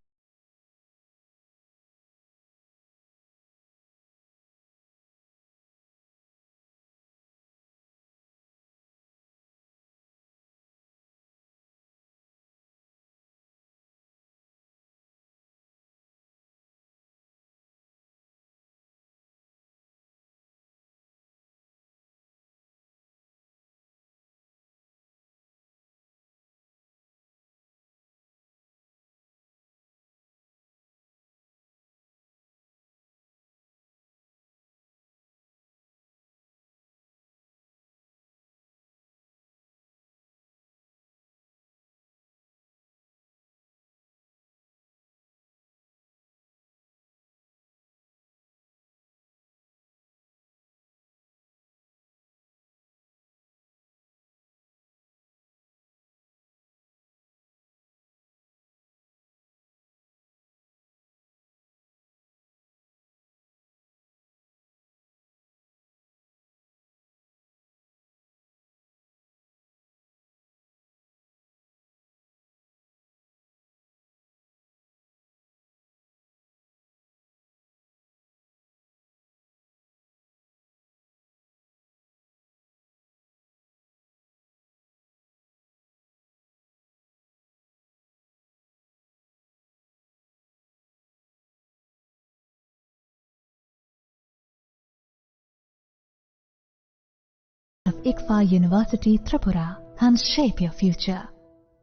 Of ICFAI University Tripura and shape your future.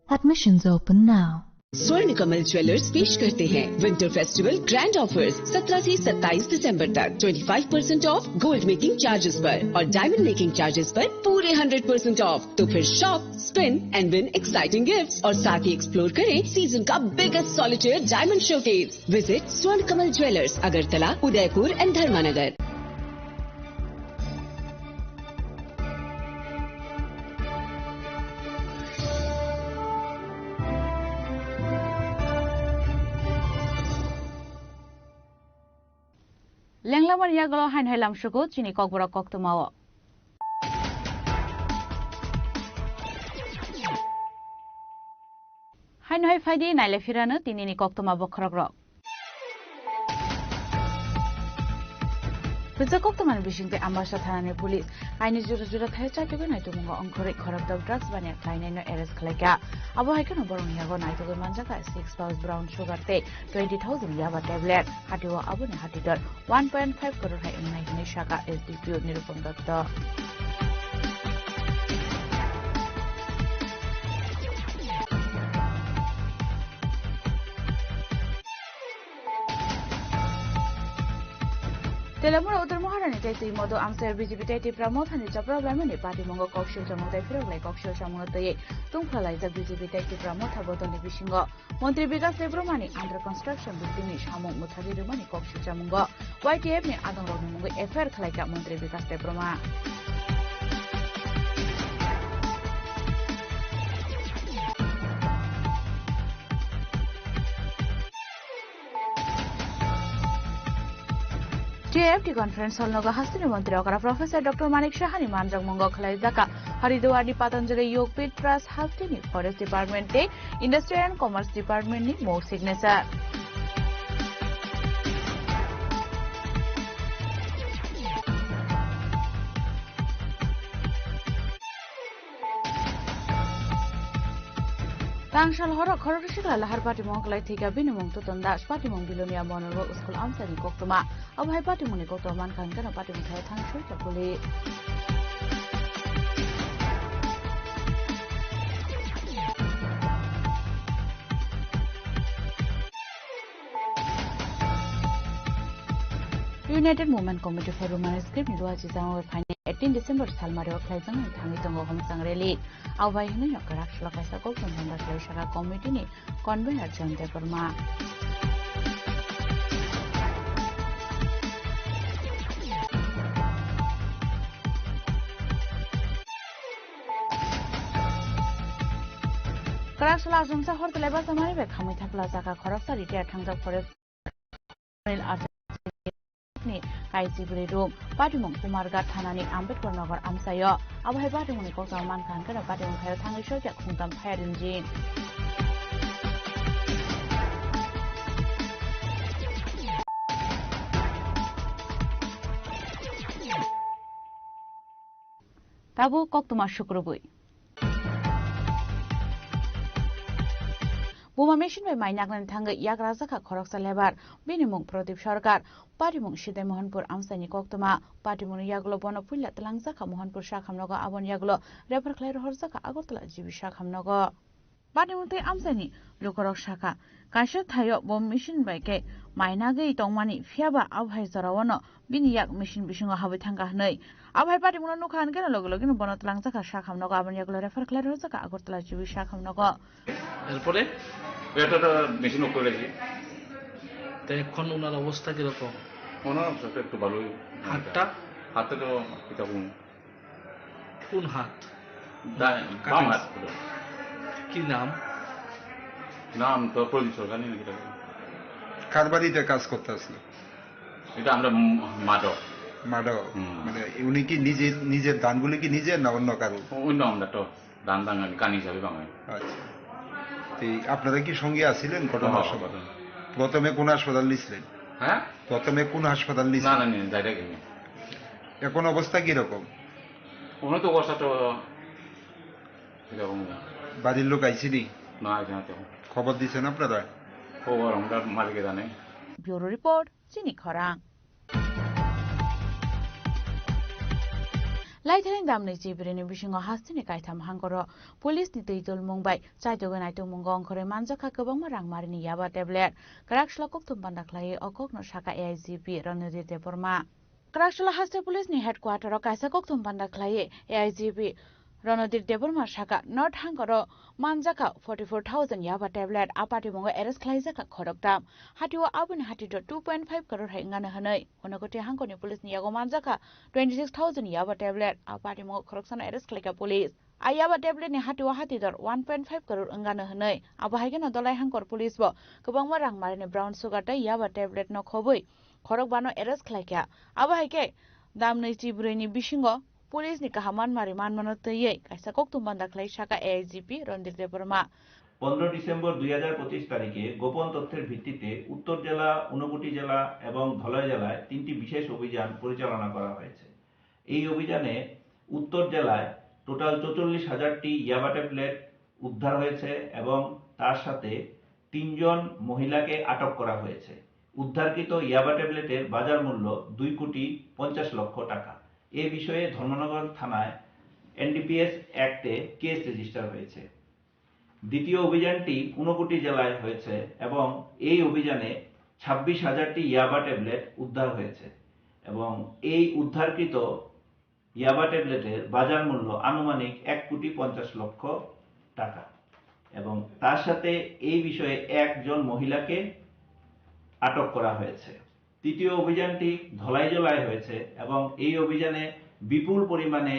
Admissions open now. स्वर्ण कमल ज्वेलर्स पेश करते हैं विंटर फेस्टिवल ग्रैंड ऑफर्स, सत्रह से सत्ताईस दिसंबर तक। Twenty five percent of gold making charges पर और डायमंड मेकिंग चार्जेस पर पूरे हंड्रेड परसेंट ऑफ। तो फिर shop, spin and win exciting gifts और साथ ही एक्सप्लोर करें सीजन का biggest solitaire diamond showcase. Visit Swarn Kamal Jewellers, Agartala, Udaipur and Dharmanagar. Lenglamani yagulo haino hai lamsugo chini kokborok koktwmao. Haino hai phaidi naile phirano tinini koktwma bokhorokrok. Rijak koktwmani bisingtwi Ambasa thanani police aini jora jora thai chaitugwi naitugmungo ongkhorwi khorokdok drugs baniya khlainaino arrest khlaikha. Abo hai kheno borokni yago naitugwi manjakha six pouch brown sugar tei twenty thousand yaba tablet. Hatio aboni hati dor one point five crore hai wngnai hwnwi sakha S D P O Nirupam Dotto. Telamura Uttar Maharani tei twi modo amchaio B J P tei Tipra Mothani chapra blaimani party mungo koksil chamung tei phirok lai koksil chamung twi tungphla laijak B J P tei Tipra Motha bodolni bisingo. Montri Bikas Debbarmani under construction building ni samung mwthagwi rwmani koksil chamungo Y T F ni adongrokni mungwi F I R khlaikha Montri Bikas Debbarma. T I F T conference hall nogo hasteni montri okra Professor Doctor Manik Saha ni manjak mungo khlai jaka Haridwar ni Patanjali Yogpith Trust hasteni Forest Department tei Industry and Commerce Department ni mo signature. Tangsal horo khoroksa sikla lahar patimung kwlai thika bini mung Toton Das, patimung Bilonia Monorbo School amchaini koktwma. Abo hai patimungni koktwma mankha hwnkhe no patimung thaio thang soi chapuli. United Movement Committee for Roman Script ni duha chichang o phainai eighteen December salmari o khlaijaknai thangwi tongo homsang rally. Abo bai hwnwi no kwrak salo kaisa koktwma bangla khlai saka committee ni convener John Debbarma. Kwrak salo achomsa hor twlai bachama bai khamwi thapla jaka khoroksa retired thangjak forest ni kaisi bwrwi room, patimung Kumarghat thanani Ambedkar Nagar amchaio. Abo hai patimungni koktwma mankha hwnkhe no patimung thaio thangwi soikha khungtam fire engine. Tabuk koktwma sukrubwi. Buma machine bai mai nagnani thangwi yak rajak kha khoroksa lebar, bini mung Pradip Sarkar, patimung Sidai Mohanpur amchaini koktwma, patimungni yagulo bono puila twlangjakha Mohanpur sakhamnogo, aboni yagulo refer khlai rohorjakha Agartala G B sakhamnogo. Patimung tei amchaini lukurok sakha, kaisa thaio bo machine bai khe mai nagwi tongmani, phiyaba abo hai jorao no bini yak machine bisingo habwi thangkha hwnwi. Abo hai patimungno nukha hwnkhe no logi logi no bono twlangjakha sakhamnogo, aboni yagulo refer khlai rohorjakha Agartala G B sakhamnogo. এরপরে? এটা তো machine of করে দিয়েছি। তো এখন ওনার অবস্থা কিরকম? ওনার অবস্থা তো একটু ভালোই। হাতটা? হাতটা তো কিরকম? কোন হাত? দা-, বাম হাত। কি নাম? নাম তো প্রদীপ সরকার, নেই নাকি তার? কার বাড়িতে কাজ করতে আসলো? এটা আমরা ম-, মাদক। মাদক? হুম। মানে উনি কি নিজের, নিজের ধানগুলি কি নিজের না অন্য কারো? অন্য আমরা তো। ধান ভাঙানি কানি হিসাবে ভাঙানি। আচ্ছা। তো এই আপনারা কি সঙ্গে আছিলেন ঘটনার হ্যাঁ, সময়? ঘটনা। প্রথমে কোন হাসপাতাল নিছিলেন? হ্যাঁ? প্রথমে কোন হাসপাতাল না, নিছিলেন? না, না, না, direct এখানে। এখন অবস্থা কিরকম? উনি তো অবস্থা তো এরকম না। বাড়ির লোক আইসেনি? না, এখানে তো। খবর দিছেন আপনারা? খবর আমরা মালিকে জানে। Bureau report, Chini Khorang. Laithaini damni chibrini bisingo hasteni kaitham hangkoro police ni twi tolmung bai chaitugwi naitugmungo ongkhorwi manjakha kwbangma rangmarini yaba tablet. Kwrak salo kokthum panda khlaiwi o kokno sakha A I G P Ranodip Debbarma. Kwrak salo haste police ni headquarter o kaisa kokthum panda khlaiwi A I G P Ranodip Debbarma sakha, North hangkoro manjakha forty four thousand yaba tablet, a patimungo arrest khlaijakha khoroktham. Hatio aboni hati do two point five crore hai wngano hwnwi. Unakoti hangkoni police ni yago manjakha twenty six thousand yaba tablet, a patimungo khoroksano arrest khlaikha police. A yaba tablet ni hatio hati dor one point five crore wngano hwnwi. Abo hai kheno Dolai hangkor police bo kwbangma rangmarini brown sugar tei yaba tablet no khobwi khorokbano arrest khlaikha. Abo hai khe damnwi chibrwini bisingo police ni kaham manmari manmano twiwi kaisa kokthum banda khlai sakha A I G P Ranodip Debbarma. পনেরো ডিসেম্বর দুই হাজার পঁচিশ তারিখে গোপন তথ্যের ভিত্তিতে উত্তর জেলা, ঊনকোটি জেলা এবং ধলাই জেলায় তিনটি বিশেষ অভিযান পরিচালনা করা হয়েছে। এই অভিযানে উত্তর জেলায় টোটাল চৌচল্লিশ হাজারটি ইয়াবা ট্যাবলেট উদ্ধার হয়েছে এবং তার সাথে তিনজন মহিলাকে আটক করা হয়েছে। উদ্ধারকৃত ইয়াবা ট্যাবলেটের বাজার মূল্য দুই কোটি পঞ্চাশ লক্ষ টাকা। এ বিষয়ে ধর্মনগর থানায় এনডিপিএস অ্যাক্টে কেস রেজিস্টার হয়েছে। দ্বিতীয় অভিযানটি ঊনকোটি জেলায় হয়েছে এবং এই অভিযানে ছাব্বিশ হাজারটি ইয়াবা ট্যাবলেট উদ্ধার হয়েছে এবং এই উদ্ধারকৃত ইয়াবা ট্যাবলেটের বাজার মূল্য আনুমানিক এক কোটি পঞ্চাশ লক্ষ টাকা এবং তার সাথে এই বিষয়ে একজন মহিলাকে আটক করা হয়েছে। তৃতীয় অভিযানটি ধলাই জেলায় হয়েছে এবং এই অভিযানে বিপুল পরিমাণে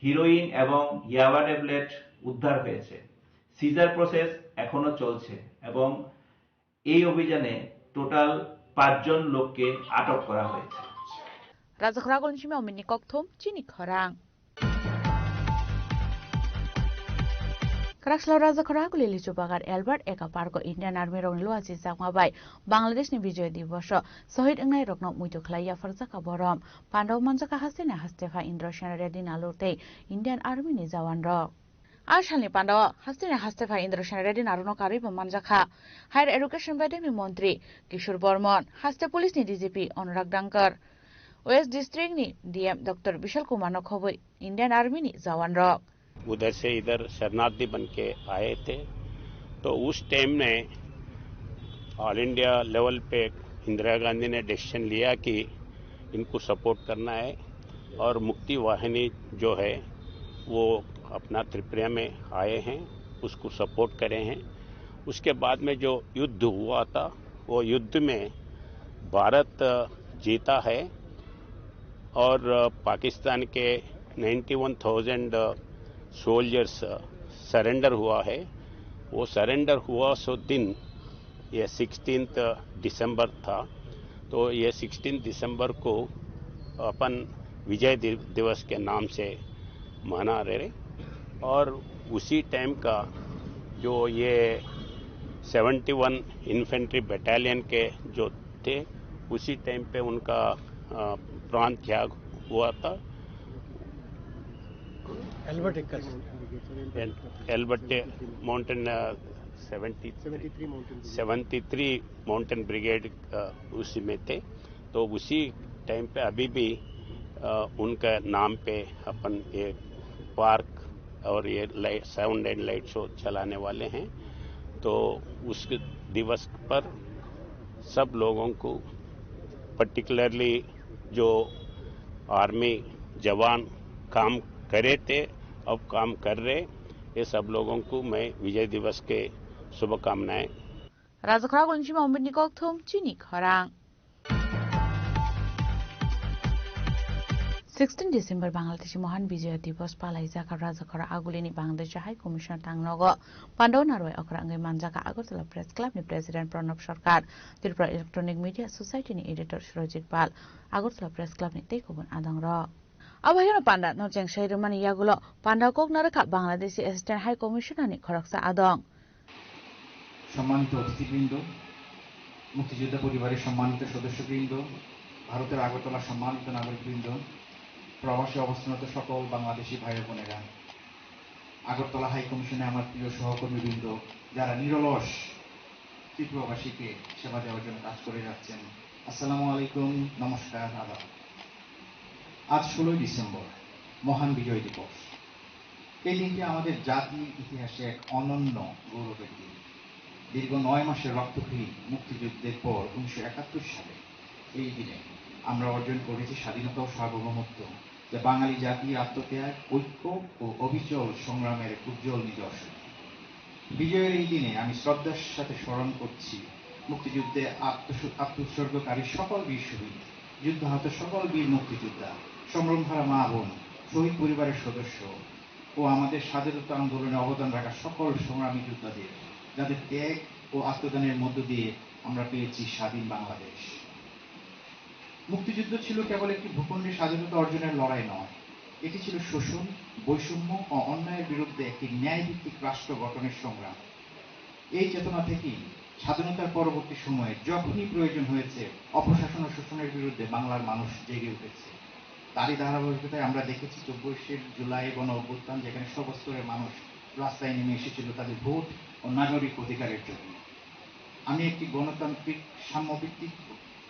হিরোইন এবং ইয়াবা ট্যাবলেট উদ্ধার হয়েছে। সিজার প্রসেস এখনো চলছে এবং এই অভিযানে টোটাল পাঁচজন লোককে আটক করা হয়েছে। Rajakhor Agulni simi Ominni Kokthum, chini khorang. Kraksalo Rajakhor Aguli Lichu Bagar Albert Eka Parko Indian Army rokni luachi chakma bai Bangladesh ni Bijoy Diboso Sohid wngnai rokno muitu khlai yapharjaka borom. Pandao manjaka hasteni haste pha Indra Sen Reddy Nalur tei Indian Army ni jawan rok. A salni pandao hasteni haste pha Indra Sen Reddy Nalurno karwi bo manjakha Higher Education Academy Montri Kishore Bormon, haste police ni D G P Anurag Dangkar, West District ni D M Doctor Bishal Kumar no khobwi Indian Army ni jawan rok. उधर से इधर शरणार्थी बन के आए थे, तो उस टाइम में ऑल इंडिया लेवल पे इंदिरा गांधी ने डिसीजन लिया कि इनको सपोर्ट करना है और मुक्ति वाहिनी जो है वो अपना त्रिपुरा में आए हैं, उसको सपोर्ट करें हैं। उसके बाद में जो युद्ध हुआ था, वो युद्ध में भारत जीता है और पाकिस्तान के ninety one thousand soldiers surrender हुआ है। वो सरेंडर हुआ सो दिन ये सिक्सटीन्थ दिसंबर था, तो ये सिक्सटीन्थ दिसंबर को अपन विजय दिव-, दिवस के नाम से मना रहे। और उसी टाइम का जो ये सेवेंटी वन इन्फेंट्री बटालियन के जो थे, उसी टाइम पे उनका, अ, प्राण त्याग हुआ था। एल्बर्ट एक्का। एल-, Albert mountain, uh, seventy, seventy three mountain brigade. Seventy three mountain brigade, अ, उसी में थे। तो उसी टाइम पे अभी भी, अ, उनका नाम पे अपन ये पार्क और ये light, sound and light show चलाने वाले हैं। तो उस दिवस पर सब लोगों को, पर्टिकुलरली जो आर्मी जवान काम करे थे, अब काम कर रहे, ये सब लोगों को मैं विजय दिवस के शुभकामनाएं। Rajakhor Agulni simi Ominni Kokthum, chini khorang. Sixteen December Bangladeshi Mohan Bijoy Diwas palaijak. Rajakhor Agulini Bangladeshi High Commissioner tangnogo pandao narwai okra wngwi manjak. Agartala Press Club ni President Pranab Sarkar, Tripura Electronic Media Society ni Editor Surajit Pal, Agartala Press Club ni tei kubun adongrok. Abo haino panda no chengsai rwmani yagulo panda kok narwkha Bangladeshi Assistant High Commissioner ni khoroksa adong. সম্মানিত অতিথিবৃন্দ, মুক্তিযোদ্ধা পরিবারের সম্মানিত সদস্যবৃন্দ, ভারতের আগরতলার সম্মানিত নাগরিকবৃন্দ, প্রবাসে অবস্থানরত সকল বাংলাদেশি ভাই ও বোনেরা, আগরতলা হাই কমিশনে আমার প্রিয় সহকর্মীবৃন্দ, যারা নিরলস ত্রিপুরাবাসীকে সেবা দেওয়ার জন্য কাজ করে যাচ্ছেন, আসসালামু আলাইকুম, নমস্কার, আদাব। আজ ষোলোই ডিসেম্বর, মহান বিজয় দিবস। এই দিনটি আমাদের জাতির ইতিহাসে এক অনন্য গৌরবের দিন। দীর্ঘ নয় মাসের রক্তক্ষয়ী মুক্তিযুদ্ধের পর উনিশশো একাত্তর সালে এই দিনে আমরা অর্জন করেছি স্বাধীনতা ও সার্বভৌমত্ব, যা বাঙালি জাতির আত্মত্যাগ, ঐক্য ও অবিচল সংগ্রামের এক উজ্জ্বল নিদর্শন। বিজয়ের এই দিনে আমি শ্রদ্ধার সাথে স্মরণ করছি মুক্তিযুদ্ধে আত্মস-, আত্মোৎসর্গকারী সকল বীর শহীদ, যুদ্ধাহত সকল বীর মুক্তিযোদ্ধা, সংগ্রামহারা মা বোন, শহীদ পরিবারের সদস্য ও আমাদের স্বাধীনতা আন্দোলনে অবদান রাখা সকল সংগ্রামী যোদ্ধাদের, যাদের ত্যাগ ও আত্মদানের মধ্য দিয়ে আমরা পেয়েছি স্বাধীন বাংলাদেশ। মুক্তিযুদ্ধ ছিল কেবল একটি ভূখণ্ডে স্বাধীনতা অর্জনের লড়াই নয়, এটি ছিল শোষণ, বৈষম্য ও অন্যায়ের বিরুদ্ধে একটি ন্যায়ভিত্তিক রাষ্ট্র গঠনের সংগ্রাম। এই চেতনা থেকেই স্বাধীনতার পরবর্তী সময়ে যখনই প্রয়োজন হয়েছে, অপশাসন ও শোষণের বিরুদ্ধে বাংলার মানুষ জেগে উঠেছে। তারই ধারাবাহিকতায় আমরা দেখেছি চব্বিশে জুলাই গণ অভ্যুত্থান, যেখানে সর্বস্তরের মানুষ রাস্তায় নেমে এসেছিল তাদের ভোট ও নাগরিক অধিকারের জন্য। আমি একটি গণতান্ত্রিক, সাম্যভিত্তিক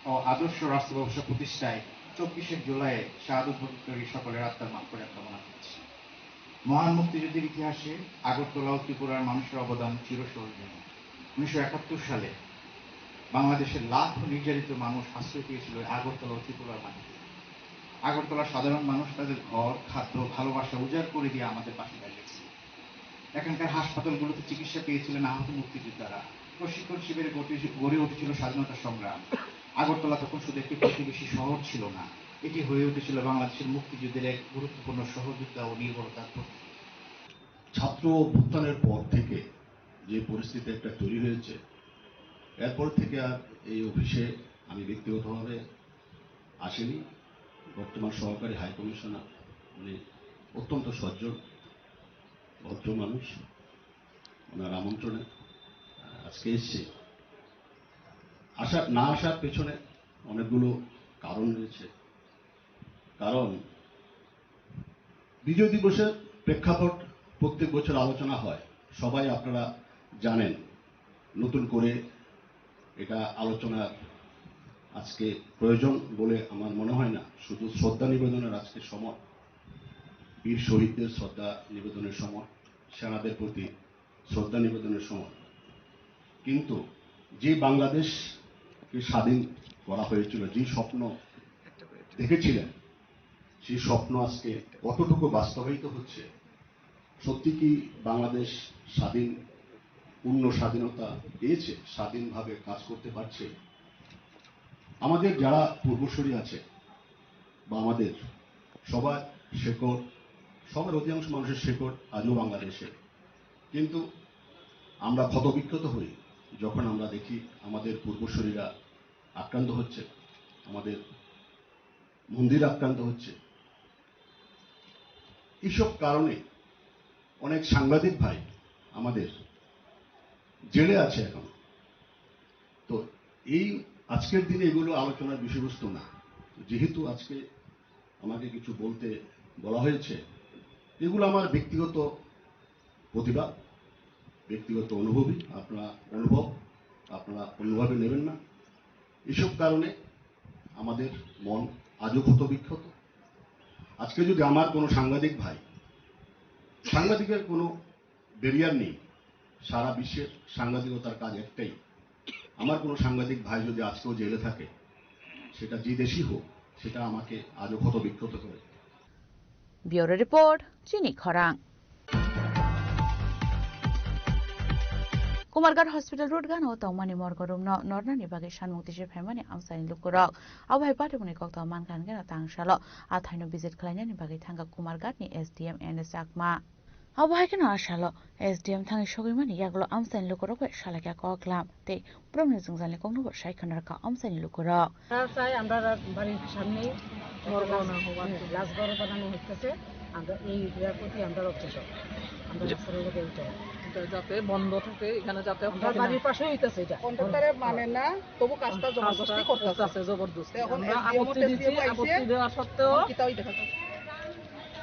ও আদর্শ রাষ্ট্র ব্যবস্থা প্রতিষ্ঠায় চব্বিশে জুলাইয়ে শাহাদত বরণ সকলের আত্মার মাগফিরাত কামনা করছি। মহান মুক্তিযুদ্ধের ইতিহাসে আগরতলা ও ত্রিপুরার মানুষের অবদান চিরস্মরণীয়। উনিশশো একাত্তর সালে বাংলাদেশের লাখ নির্যাতিত মানুষ আশ্রয় পেয়েছিল আগরতলা ও ত্রিপুরার মাটিতে। আগরতলার সাধারণ মানুষ তাদের ঘর, খাদ্য, ভালোবাসা উজাড় করে দিয়ে আমাদের পাশে দাঁড়িয়েছিল। এখানকার হাসপাতালগুলোতে চিকিৎসা পেয়েছিলেন আহত মুক্তিযোদ্ধারা। প্রশিক্ষণ শিবিরে গড়ে গড়ে উঠেছিল স্বাধীনতা সংগ্রাম। আগরতলা তখন শুধু একটি প্রতিবেশী শহর ছিল না, এটি হয়ে উঠেছিল বাংলাদেশের মুক্তিযুদ্ধের এক গুরুত্বপূর্ণ সহযোদ্ধা ও নির্ভরতার প্রতীক। ছাত্র অভ্যুত্থানের পর থেকে যে পরিস্থিতি একটা তৈরি হয়েছে, এরপর থেকে আর এই অফিসে আমি ব্যক্তিগতভাবে আসিনি। বর্তমান সহকারী হাই কমিশনার, উনি অত্যন্ত সজ্জন, ভদ্র মানুষ। ওনার আমন্ত্রণে আজকে এসেছি। আসা, না আসার পেছনে অনেকগুলো কারণ রয়েছে। কারণ বিজয় দিবসের প্রেক্ষাপট প্রত্যেক বছর আলোচনা হয়, সবাই আপনারা জানেন। নতুন করে এটা আলোচনার আজকে প্রয়োজন বলে আমার মনে হয় না। শুধু শ্রদ্ধা নিবেদনের আজকে সময়, বীর শহীদদের শ্রদ্ধা নিবেদনের সময়, সেনাদের প্রতি শ্রদ্ধা নিবেদনের সময়। কিন্তু যে বাংলাদেশকে স্বাধীন করা হয়েছিল, যে স্বপ্ন দেখেছিলেন, সেই স্বপ্ন আজকে কতটুকু বাস্তবায়িত হচ্ছে? সত্যি কি বাংলাদেশ স্বাধীন, পূর্ণ স্বাধীনতা পেয়েছে, স্বাধীনভাবে কাজ করতে পারছে? আমাদের যারা পূর্বসূরি আছে বা আমাদের সবার শেকড়, সবার অধিকাংশ মানুষের শেকড় আজও বাংলাদেশে। কিন্তু আমরা ক্ষতবিক্ষত হই যখন আমরা দেখি আমাদের পূর্বসূরিরা আক্রান্ত হচ্ছে, আমাদের মন্দির আক্রান্ত হচ্ছে। এইসব কারণে অনেক সাংবাদিক ভাই আমাদের জেলে আছে এখন। তো এই আজকের দিনে এগুলো আলোচনার বিষয়বস্তু না। যেহেতু আজকে আমাকে কিছু বলতে বলা হয়েছে, এগুলো আমার ব্যক্তিগত প্রতিভা, ব্যক্তিগত অনুভবই, আপনারা অনুভব, আপনারা অন্যভাবে নেবেন না। এইসব কারণে আমাদের মন আজও ক্ষতবিক্ষত। আজকে যদি আমার কোনো সাংবাদিক ভাই, সাংবাদিকের কোনো ব্যারিয়ার নেই, সারা বিশ্বের সাংবাদিকতার কাজ একটাই। আমার কোনো সাংবাদিক ভাই যদি আজকেও জেলে থাকে, সেটা যে দেশই হোক, সেটা আমাকে আজও ক্ষতবিক্ষত করে। Bureau report, Chini Khorang. Kumarghat Hospital Road gana o tongmani morgo room no nornani bagwi sanmung tisi phaimani amchaini lukurok. Abo hai patimuni kokto mankha hwnkhe no tangsalo a thaino visit khlainani bagwi thangkha Kumarghat ni S D M N S Chakma. Abo hai kheno a salo S D M thangwi sogwimani yagulo amchaini lukurok bai salaikha koklam tei borokni jwngjalni kokno bo sai khna rwkha amchaini lukurok. আমরা চাই, আমরা বাড়ির সামনে মর্গ, হুম, লাশ ঘর বানানো হচ্ছে। আমরা এই এরিয়ার প্রতি আমরা অগ্রসর, আমরা যে রাস্তার মধ্যে এইটাই। এটা যাতে বন্ধ থাকে, এখানে যাতে আমরা বাড়ির পাশে হইতেছে এটা। কন্ট্রাক্টরে মানে না, তবু কাজটা জবরদস্তি করতেছে। করতেছে জবরদস্তি। তো এখন আমরা এসডিএম আপত্তি দিচ্ছি, এসডিএম আইছে, আপত্তি দেওয়া সত্ত্বেও কিতাই দেখা যাচ্ছে।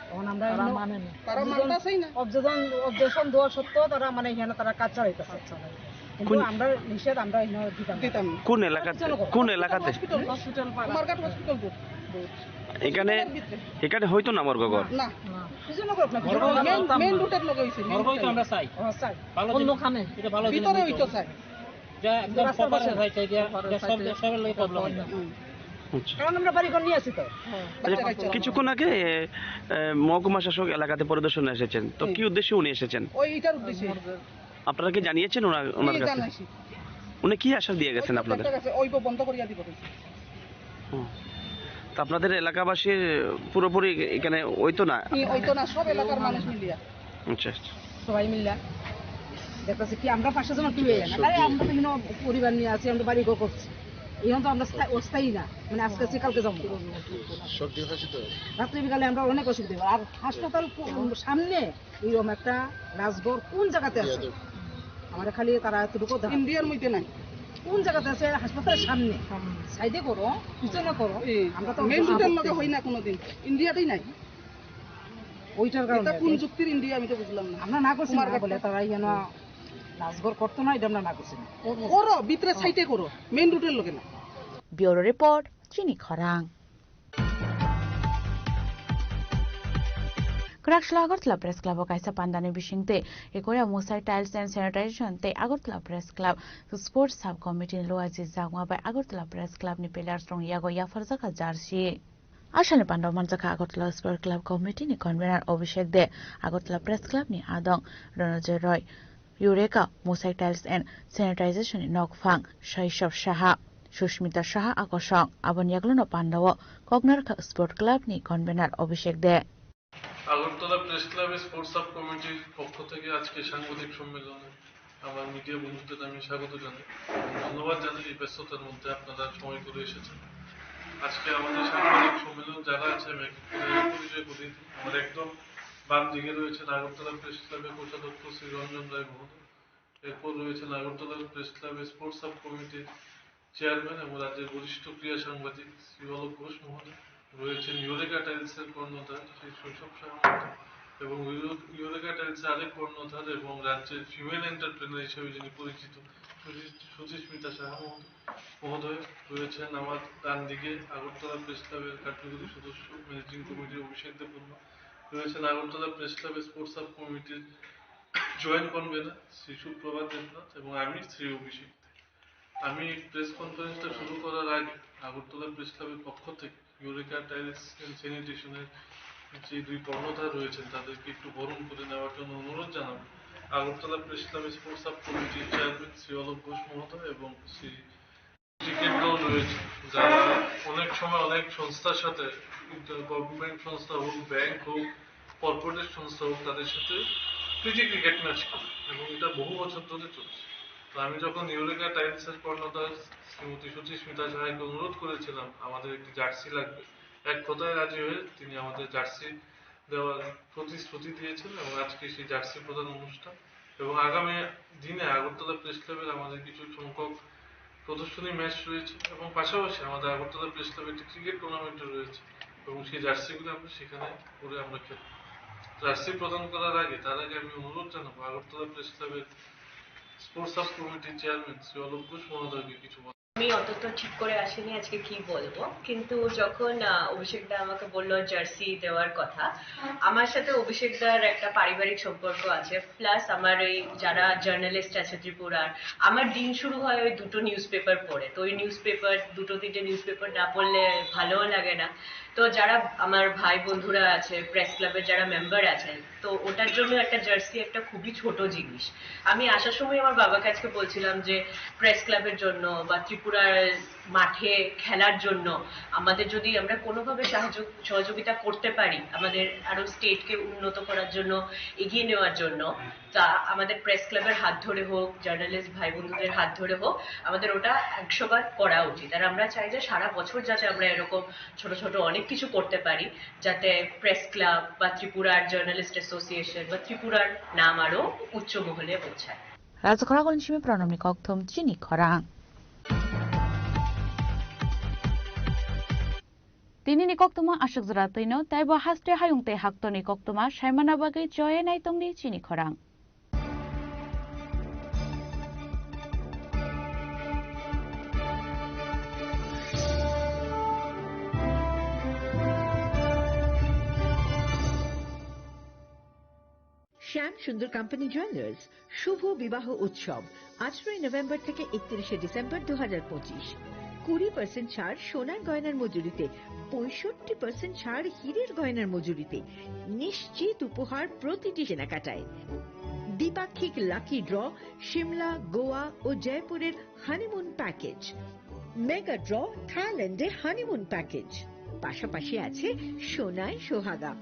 তখন আমরা তারা এমনি মানে না। তারা objection, মানতেছেই না। Objection, objection দেওয়া সত্ত্বেও তারা মানে এখানে তারা কাজ চালাইতেছে। কিন্তু কোন আমরা নিষেধ, আমরা এখানে দিতাম না। দিতাম না। কোন এলাকাতে? কোন এলাকাতে? হসপিটাল, হসপিটাল পাড়া। Kumarghat hospital road. এখানে, হসপিটালের ভিতরে। এখানে হইতো না মর্গ ঘর? না। না। কিছু না করুক না, কিছু না করুক। মেইন, মেইন রোডের লগে হইছে, মেইন রোডেই তো আমরা চাই। ও, চাই। ভালো জিনিস। অন্যখানে। এটা ভালো জিনিস ভিতরে হইতো। হইতো চাই। যা একদম ঘরের সাইডে। প্রপারে চাই, যে, যে সব, সবের লগে প্রবলেম হয় না। হুম। আচ্ছা। কারণ আমরা বাড়ি ঘর নিয়ে আসি তো। হ্যাঁ। আচ্ছা, বাচ্চা কাচ্চা। কিছুক্ষণ আগে, এ, মহকুমা শাসক এলাকাতে পরিদর্শনে এসেছেন, তো হুম। কি উদ্দেশ্যে উনি এসেছেন? ওই ইটার উদ্দেশ্যে। আপনারা কি জানিয়েছেন ওনার, ওনার জি, কাছে? জানাইছি। উনি কি আশ্বাস দিয়ে গেছেন ওই তো আপনাদের? একটা গেছে, ওই তো বন্ধ করিয়া দিব কইছে। হুম। তো আপনাদের এলাকাবাসীর পুরোপুরি এখানে ওই তো না? হুম, ওই তো না, সব এলাকার মানুষ মিলিয়া। আচ্ছা, আচ্ছা। সবাই মিলিয়া দেখতেছি কি আমরা পাশে যেমন তুলে না। আরে আমরা তো এখানে পরিবার নিয়ে আছি, আমরা বাড়ি ঘর করছি। এখন তো আমরা স্থায়ী, অস্থায়ী না, মানে আজকে আছি, কালকে যাবো। সব ঠিক আছে তো? রাত্রে বিকালে আমরা অনেক অসুবিধা হয়। আর হাসপাতাল কো-, সামনে এইরকম একটা রাজঘর কোন জায়গাতে আছে? আমার খালি তারা এতটুকু দেখায়। ইন্ডিয়ার মধ্যে নাই। কোন জায়গাতে আছে? হাসপাতালের সামনে। সাইডে করো, পিছনে করো। এই আমরা তো মেইন রোডের লগে হয় না কোনোদিন, ইন্ডিয়াতেই নাই। ওইটার কারণে এটা কোন যুক্তির ইন্ডিয়া, আমি তো বুঝলাম না। আমরা না করছি না বলে তারা এখানে নাচঘর করতো না, এটা আমরা না করছি না। করো, ভিতরে সাইডে করো, মেইন রোডের লগে না। Bureau Report, Chini Khorang. Kwraksla Agartala Press Club o kaisa pandani bisingtwi Ekoya Musai Tiles and Sanitization tei Agartala Press Club Sports Sub Committee ni luaji jakma bai Agartala Press Club ni players rok yago yapharjakha jersey. Ashalni pandao manjakha Agartala Sport Club Committee ni convener Abhishek De, Agartala Press Club ni adong Ronojoy Roy, Eureka Mosaic Tiles and Sanitization ni nokphang Shaishav Saha, Sushmita Saha akosong. Aboni yagulono pandao koknarkha Sport Club ni convener Abhishek De. Agartala press ক্লাবে sports sub কমিটির পক্ষ থেকে আজকে সাংবাদিক সম্মেলনে আমার মিডিয়া বন্ধুদের আমি স্বাগত জানাই এবং ধন্যবাদ জানাই এই ব্যস্ততার মধ্যে আপনারা সময় করে এসেছেন। আজকে আমাদের সাংবাদিক সম্মেলন যারা আছে আমি এক এক করে পরিচয় করিয়ে দিই। আমার একদম বাম দিকে রয়েছেন আগরতলা প্রেস ক্লাবের কোষাধ্যক্ষ শ্রী রঞ্জন রায় মহোদয়। এরপর রয়েছেন আগরতলা প্রেস ক্লাবের স্পোর্টস সাব কমিটির চেয়ারম্যান এবং রাজ্যের বরিষ্ঠ ক্রীড়া সাংবাদিক শ্রী অলোক ঘোষ মহোদয়, রয়েছেন ইউরেকা টাইলসের কর্ণধার শ্রী শৈশব সাহা মহোদয় এবং ইউ-, ইউরেকা টাইলসের আরেক কর্ণধার এবং রাজ্যের ফিমেল এন্টারপ্রেনার হিসেবে যিনি পরিচিত সুজি-, সুজিস্মিতা সাহা মহোদয়, মহোদয়, রয়েছেন আমার ডান দিকে আগরতলা প্রেস ক্লাবের কার্যকরী সদস্য ম্যানেজিং কমিটির অভিষেক দেববর্মা, রয়েছেন আগরতলা প্রেস ক্লাবের স্পোর্টস সাব কমিটির জয়েন্ট কনভেনার শ্রী সুপ্রভাত দেবনাথ এবং আমি শ্রী অভিষেক। আমি প্রেস কনফারেন্সটা শুরু করার আগে আগরতলা প্রেস ক্লাবের পক্ষ থেকে ইউরেকা টাইলস অ্যান্ড স্যানিটেশনের যে দুই কর্ণধার রয়েছেন তাদেরকে একটু বরণ করে নেওয়ার জন্য অনুরোধ জানাবো। আগরতলা প্রেস ক্লাবের স্পোর্টস সাব কমিটির চেয়ারম্যান শ্রী অলোক ঘোষ মহোদয় এবং শ্রী ক্রিকেট দল রয়েছে, যারা অনেক সময় অনেক সংস্থার সাথে, গভর্নমেন্ট সংস্থা হোক, ব্যাংক হোক, কর্পোরেট সংস্থা হোক, তাদের সাথে প্রীতি ক্রিকেট ম্যাচ করে এবং এটা বহু বছর ধরে চলছে। তো আমি যখন ইউরেকা টাইলসের কর্ণধার শ্রীমতী সুচিস্মিতা সাহাকে অনুরোধ করেছিলাম আমাদের একটি জার্সি লাগবে, এক কথায় রাজি হয়ে তিনি আমাদের জার্সি দেওয়ার প্রতিশ্রুতি দিয়েছেন এবং আজকে সেই জার্সি প্রদান অনুষ্ঠান এবং আগামী দিনে আগরতলা প্রেস ক্লাবের আমাদের কিছু সংখ্যক প্রদর্শনী ম্যাচ রয়েছে এবং পাশাপাশি আমাদের আগরতলা প্রেস ক্লাবে একটি ক্রিকেট টুর্নামেন্টও রয়েছে এবং সেই জার্সিগুলো আমরা সেখানে পরে আমরা খেলব। জার্সি প্রদান করার আগে, তার আগে আমি অনুরোধ জানাবো আগরতলা প্রেস ক্লাবের স্পোর্টস সাব কমিটির চেয়ারম্যান শ্রী অলোক ঘোষ মহোদয়কে কিছু বলার। আমি অত তো ঠিক করে আসিনি আজকে কি বলবো, কিন্তু যখন, আহ, অভিষেক দা আমাকে বললো জার্সি দেওয়ার কথা, আমার সাথে অভিষেক দার একটা পারিবারিক সম্পর্ক আছে, প্লাস আমার এই যারা জার্নালিস্ট আছে ত্রিপুরার, আমার দিন শুরু হয় ওই দুটো নিউজ পেপার পড়ে। তো ওই নিউজ পেপার, দুটো তিনটে নিউজ পেপার না পড়লে ভালোও লাগে না। তো যারা আমার ভাই বন্ধুরা আছে, প্রেস ক্লাবের যারা মেম্বার আছে, তো ওটার জন্য একটা জার্সি একটা খুবই ছোট জিনিস। আমি আসার সময় আমার বাবাকে আজকে বলছিলাম যে প্রেস ক্লাবের জন্য বা ত্রিপুরার মাঠে খেলার জন্য আমাদের যদি আমরা কোনোভাবে সাহায্য সহযোগিতা করতে পারি, আমাদের আরো স্টেটকে উন্নত করার জন্য, এগিয়ে নেওয়ার জন্য, তা আমাদের প্রেস ক্লাবের হাত ধরে হোক, জার্নালিস্ট ভাই বন্ধুদের হাত ধরে হোক, আমাদের ওটা একশো বার করা উচিত। আর আমরা চাই যে সারা বছর যাতে আমরা এরকম ছোট ছোট অনেক কিছু করতে পারি, যাতে প্রেস ক্লাব বা ত্রিপুরার জার্নালিস্ট অ্যাসোসিয়েশন বা ত্রিপুরার নাম আরো উচ্চ মহলে পৌঁছায়। Rajakhorang Gonchimi Pranamni kokthum chini khorang. Tinini koktuma aswk jora twino, teibo haste hayung tei haktorni koktuma saimana bagwi choye naitongdi chini khorang. শ্যাম সুন্দর কোম্পানি জুয়েলার্স শুভ বিবাহ উৎসব আঠারোই নভেম্বর থেকে একত্রিশে ডিসেম্বর দু হাজার পঁচিশ। কুড়ি পার্সেন্ট ছাড় সোনার গয়নার মজুরিতে, পঁয়ষট্টি পার্সেন্ট ছাড় হীরের গয়নার মজুরিতে, নিশ্চিত উপহার প্রতিটি কেনাকাটায়। দ্বিপাক্ষিক লাকি ড্র, সিমলা, গোয়া ও জয়পুরের হানিমুন প্যাকেজ, মেগা ড্র, থাইল্যান্ডে হানিমুন প্যাকেজ। পাশাপাশি আছে সোনায় সোহাগা,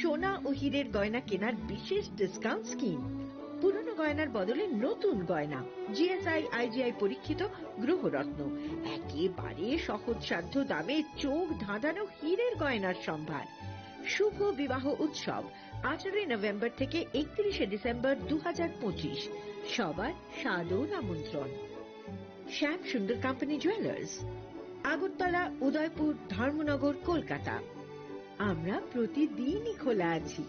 সোনা ও হীরের গয়না কেনার বিশেষ ডিসকাউন্ট স্কিম। পুরনো গয়নার বদলে নতুন গয়না, জিএসআই আইজিআই পরীক্ষিত গ্রহরত্ন, একেবারে সহজসাধ্য দামে চোখ ধাঁধানো হীরের গয়নার সম্ভার। শুভ বিবাহ উৎসব আঠারোই নভেম্বর থেকে একত্রিশে ডিসেম্বর দু হাজার পঁচিশ। সবার সাদর আমন্ত্রণ। শ্যাম সুন্দর কোম্পানি জুয়েলার্স, আগরতলা, উদয়পুর, ধর্মনগর, কলকাতা। আমরা প্রতিদিনই খোলা আছি।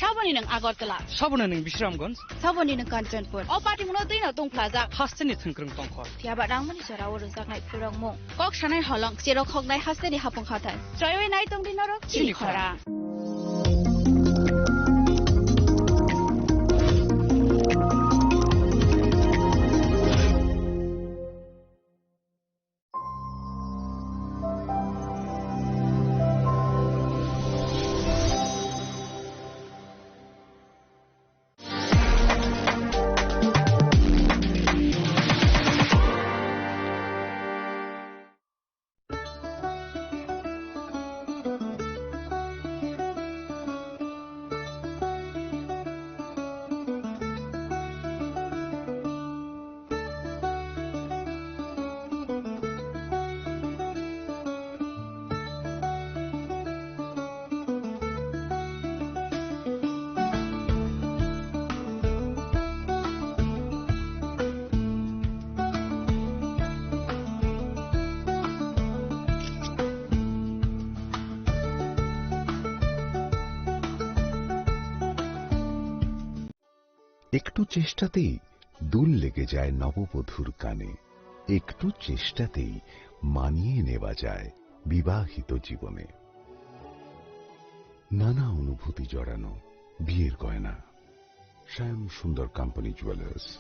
Saboni nwng Agartala. Saboni nwng Bisramganj. Saboni nwng Kanchanpur. O patimungo twino tongphlajak. Hasteni thwngkwrwng tongkhor. Phiya ba rangmani jora o rwjaknai phurokmung. Kok sanai holong, cherok hoknai hasteni hapung hathai. Chroiwi nai tongdi norok chini khora. একটু চেষ্টাতেই দুল লেগে যায় নববধূর কানে, একটু চেষ্টাতেই মানিয়ে নেওয়া যায় বিবাহিত জীবনে। নানা অনুভূতি জড়ানো বিয়ের গয়না। শ্যাম সুন্দর কোম্পানি জুয়েলার্স।